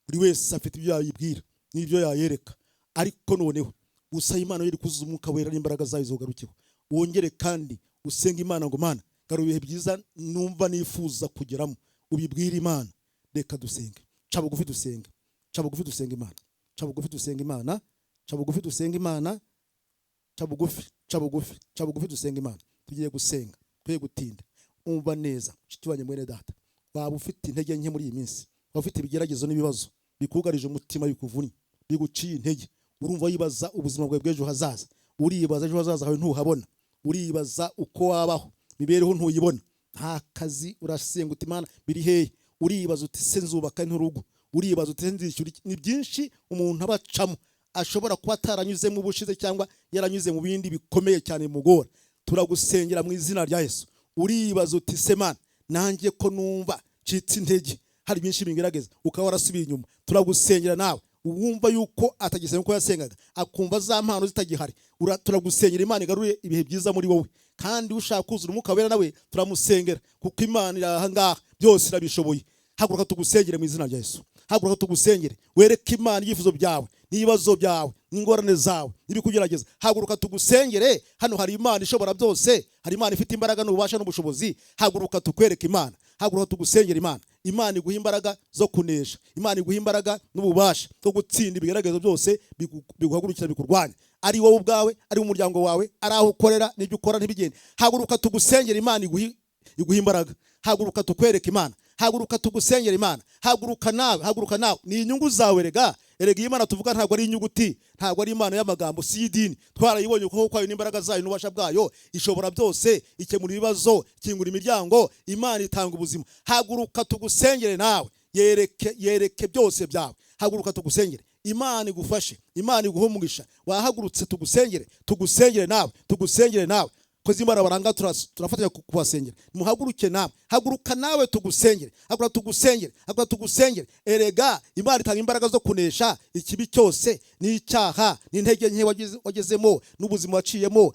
buri wese afite ibyo yayibwira n'ibyo yayereka. Ariko noneho usaba Imana yiri kuzuza umwuka wera n'imbaraga zayo zogarukeho, wongere kandi usenga Imana ngo Mana garura ibihe byiza numva nifuza kugeramo, ubibwire Imana. Reka dusenge. Ca bugufi dusenge, ca bugufi dusenge Imana, ca bugufi dusenge Imana, ca bugufi dusenge Imana, ca bugufi, ca bugufi, ca bugufi dusenge Imana. Tugiye gusenga, twe gutinda. Umva neza nshuti wanjye, mwene data, waba ufite intege nke muri iyi minsi, waba ufite ibigeragezo n'ibibazo bikugarije umutima, bikuvunnye, biguciye intege, urumva wibaza ubuzima bwawe bw'ejo hazaza, uribaza ejo hazaza hawe ntuhabona, uribaza uko wabaho, imibereho ntuyibona, nta kazi, urasenga uti Imana biri hehe, uribaza uti se nzubaka nturugo, uribaza uti se nzishyura iki? Ni byinshi umuntu aba acamo, ashobora kuba ataranyuzemo ubushize cyangwa yaranyuze mu bindi bikomeye cyane bimugora. Turagusengera mu izina rya Yesu. Uribaza uti se Mana nanjye ko numva ncitse intege, hari byinshi bingerageza, ukaba warasubiye inyuma, turagusengera nawe. Uwumva yuko atagisenga uko yasengaga, akumva za mpano zitagihari, turagusengera Imana igarure ibihe byiza muri wowe. Kandi ushaka kuzura umwuka wera nawe turamusengera, kuko Imana iri aha ngaha, byose irabishoboye. Haguruka tugusengere mu izina rya Yesu. Haguruka tugusengere, wereke Imana ibyifuzo byawe n'ibibazo byawe n'ingorane zawe n'ibikugerageza. Haguruka tugusengere. Hano hari Imana ishobora byose, hari Imana ifite imbaraga n'ububasha n'ubushobozi. Haguruka tukwereke Imana, haguruka tugusengere Imana. Imana iguha imbaraga zo kunesha, Imana iguha imbaraga n'ububasha bwo gutsinda ibigeragezo byose biguhagurukira, bikurwanya, ari wowe ubwawe, ari umuryango wawe, ari aho ukorera n'ibyo ukora ntibigende. Haguruka tugusengere, Imana iguha imbaraga. Haguruka tukwereke Imana, haguruka tugusengere Imana. Haguruka nawe, haguruka nawe, ni inyungu zawe. Rega erega iyi Imana tuvuga ntabwo ari inyuguti, ntabwo ari Imana y'amagambo, si y'idini. Twarayibonye ukuboko kwayo n'imbaraga zayo n'ububasha bwayo, ishobora byose, ikemura ibibazo, ikingura imiryango, Imana itanga ubuzima. Haguruka tugusengere nawe, yereke, yereke byose byawe. Haguruka tugusengere, Imana igufashe, Imana iguhe umugisha. Wahagurutse tugusengere, tugusengere nawe, tugusengere nawe. Kozi Imana baranga turafatanya kubasengera. Muhaguruke nawe, haguruka nawe tugusengere, haguruka tugusengere, haguruka tugusengere. Erega Imana itanga imbaraga zo kunesha ikibi cyose n'icyaha n'intege nke wagezemo n'ubuzima waciyemo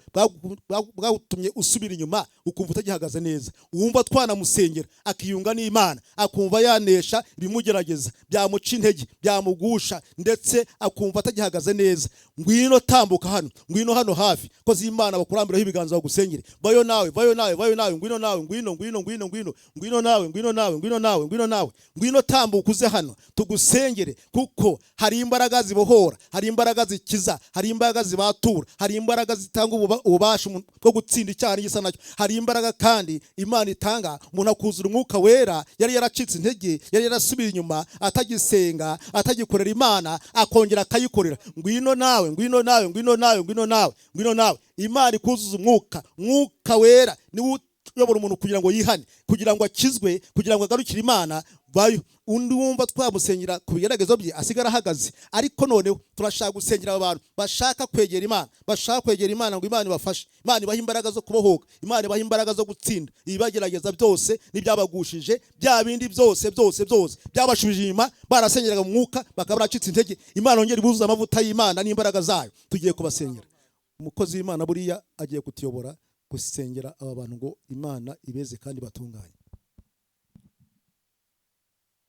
bwagutumye usubira inyuma, ukumva utagihagaze neza. Uwumva twanamusengera akiyunga n'Imana, akumva yanesha ibimugerageza, byamuca intege, byamugusha, ndetse akumva atagihagaze neza, ngwino tambuka hano, ngwino hano hafi, kozi Imana bakurambiraho ibiganza bagusengere. Bayo nawe, bayo nawe, bayo nawe, ngwino nawe, ngwino, ngwino, ngwino, ngwino, ngwino nawe, ngwino nawe, ngwino nawe, ngwino nawe, ngwino tambuka uze hano tugusengere, kuko hari imbaraga zibohora, hari imbaraga zikiza, hari imbaraga zibatura, hari imbaraga zitanga ububasha bwo gutsinda icyaha n'igisa nacyo. Hari imbaraga kandi Imana itanga umuntu akuzura umwuka wera, yari yaracitse intege, yari yarasubiye inyuma, atagisenga, atagikorera Imana, akongera akayikorera. Ngwino nawe, ngwino nawe, ngwino nawe, ngwino nawe, ngwino nawe. Imana ikuzuza umwuka, umwuka wera niwo uyobora umuntu kugira ngo yihane, kugira ngo akizwe, kugira ngo agarukire Imana. Bayo undi wumva twamusengera ku bigeragezo bye asigara ahagaze. Ariko noneho turashaka gusengera aba bantu bashaka kwegera Imana, bashaka kwegera Imana ngo Imana ibafashe, Imana ibahe imbaraga zo kubohoka, Imana ibahe imbaraga zo gutsinda ibibagerageza byose n'ibyabagushije, bya bindi byose byose byose byabashubije inyuma, barasengeraga mu mwuka bakaba baracitse intege. Imana yongere ibuzuze amavuta y'Imana n'imbaraga zayo. Tugiye kubasengera. Umukozi w'Imana buriya agiye kutuyobora gusengera aba bantu ngo Imana ibeze kandi batunganye.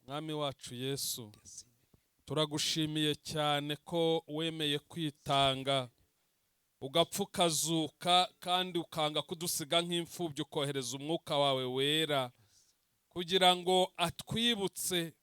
Mwami wacu Yesu, turagushimiye cyane ko wemeye kwitanga ugapfa ukazuka, kandi ukanga kudusiga nk'imfubyi, ukohereza umwuka wawe wera kugira ngo atwibutse,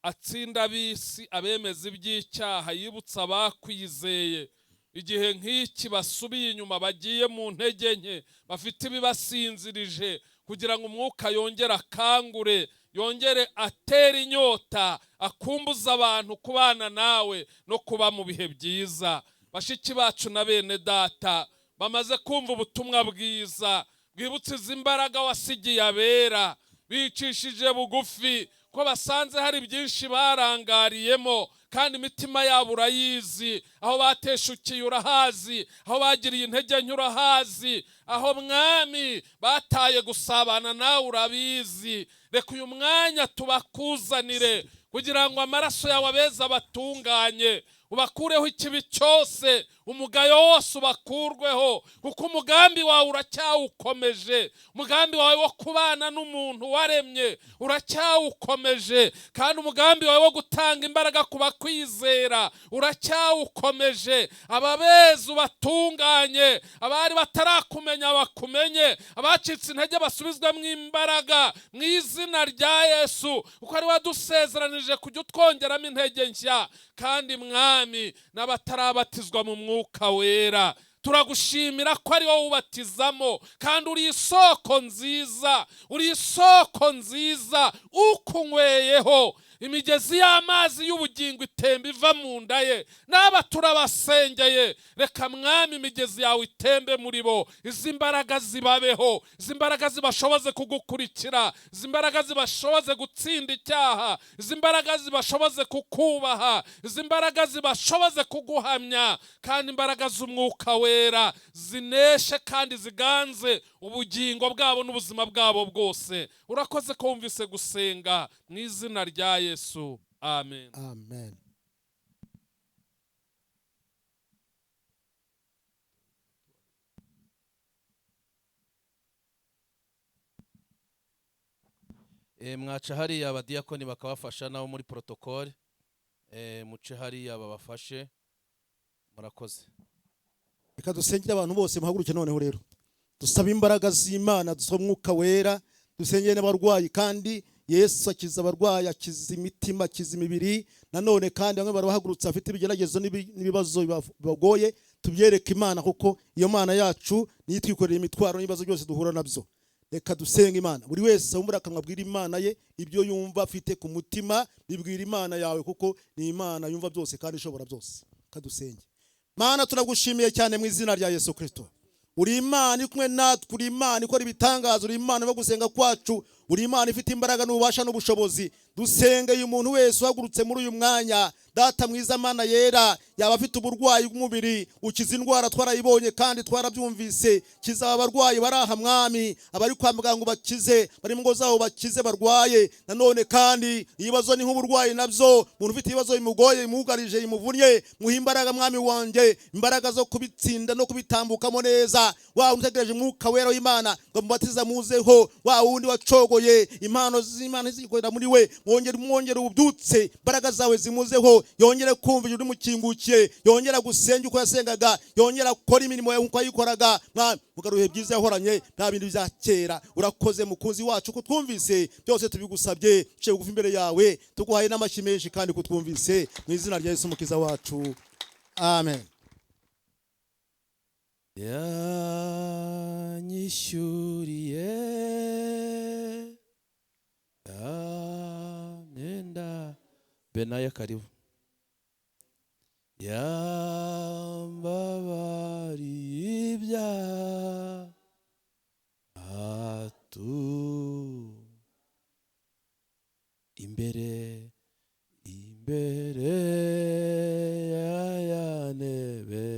atsinde ab'isi, abemeza iby'icyaha, yibutse abakwizeye igihe nk'iki basubiye inyuma, bagiye mu ntege nke, bafite ibibasinzirije, kugira ngo umwuka yongere akangure, yongere atere inyota, akumbuza abantu kubana nawe no kuba mu bihe byiza. Bashiki bacu na bene data bamaze kumva ubutumwa bwiza bwibutse izi mbaraga wasigiye abera, bicishije bugufi ko basanze hari byinshi barangariyemo, kandi imitima yabo urayizi, aho bateshukiye urahazi, aho bagiriye intege nke urahazi, aho Mwami bataye gusabana nawe urabizi. Reka uyu mwanya tubakuzanire kugira ngo amaraso yawe abeza batunganye, ubakureho ikibi cyose, Umugayo wose ubakurweho, kuko umugambi wawe uracyawukomeje. Umugambi wawe wo kubana n'umuntu waremye uracyawukomeje, kandi umugambi wawe wo gutanga imbaraga ku bakwizera uracyawukomeje. Ababezi ubatunganye, abari batarakumenya bakumenye, abacitse intege basubizwemo imbaraga mu izina rya Yesu, kuko ari wadusezeranije kujya utwongeramo intege nshya. Kandi Mwami, n'abatarabatizwa mu Mwuka Wera, turagushimira ko ari wowe ubatizamo, kandi uri isoko nziza, uri isoko nziza. Ukunyweyeho imigezi y'amazi y'ubugingo itemba iva mu nda ye. N'aba turabasengeye, reka Mwami imigezi yawe itembe muri bo, izi mbaraga zibabeho, izi mbaraga zibashoboze kugukurikira, izi mbaraga zibashoboze gutsinda icyaha, izi mbaraga zibashoboze kukubaha, izi mbaraga zibashoboze kuguhamya. Kandi imbaraga z'Umwuka Wera zineshe kandi ziganze ubugingo bwabo n'ubuzima bwabo bwose. Urakoze ko wumvise gusenga mu izina rya Yesu, amen. Amen. Mwaca hariya abadiyakoni bakabafasha, nabo muri protocole muce hariya babafashe. Murakoze. Reka dusengere abantu bose, muhaguruke noneho rero dusabe imbaraga z'Imana, dusabe Umwuka Wera, dusengere n'abarwayi. Kandi Yesu akiza abarwayi, akiza imitima, akiza imibiri. Nanone kandi bamwe barabahagurutse bafite ibigeragezo n'ibibazo bibagoye, tubyereke Imana, kuko iyo Mana yacu niyo itwikorera imitwaro n'ibibazo byose duhura nabyo. Reka dusenge Imana, buri wese wumva akanwa abwira Imana ye ibyo yumva afite ku mutima, bibwira Imana yawe, kuko ni Imana yumva byose kandi ishobora byose. Reka dusenge. Mana, turagushimiye cyane mu izina rya Yesu Kristo. Uri Imana iri kumwe natwe, uri Imana ikora ibitangaza, uri Imana yo gusenga kwacu, uri Imana ifite imbaraga n'ububasha n'ubushobozi. Dusengeye umuntu wese uhagurutse muri uyu mwanya, Data mwiza, Mana yera, yaba afite uburwayi bw'umubiri, ukiza indwara twarayibonye kandi twarabyumvise. Kiza abarwayi bari aha Mwami, abari kwa muganga bakize, bari mu ngo zabo bakize barwaye. Nanone kandi ibibazo ni nk'uburwayi nabyo, umuntu ufite ibibazo bimugoye, bimugarije, bimuvunnye, muhe imbaraga Mwami wanjye, imbaraga zo kubitsinda no kubitambukamo neza. Wa utegereje Umwuka Wera w'Imana ngo mubatiza muzeho, wa wundi wacogoye impano z'Imana zikorera muri we, mwongere ububyutse, imbaraga zawe zimuzeho, yongere kumva ijwi rimukingukiye, yongera gusenga uko yasengaga, yongera gukora imirimo yawe uko yayikoraga. Mwami, mugaruhe byiza yahoranye, nta bintu bya kera. Urakoze mukunzi wacu kutwumvise, byose tubigusabye, duciye bugufi imbere yawe, tuguhaye n'amashyi menshi kandi kutwumvise, mu izina rya Yesu Umukiza wacu, amen. Yanyishyuriye myenda. Benaya karibu. Yambabariye ibyaha imbere imbere ya ntebe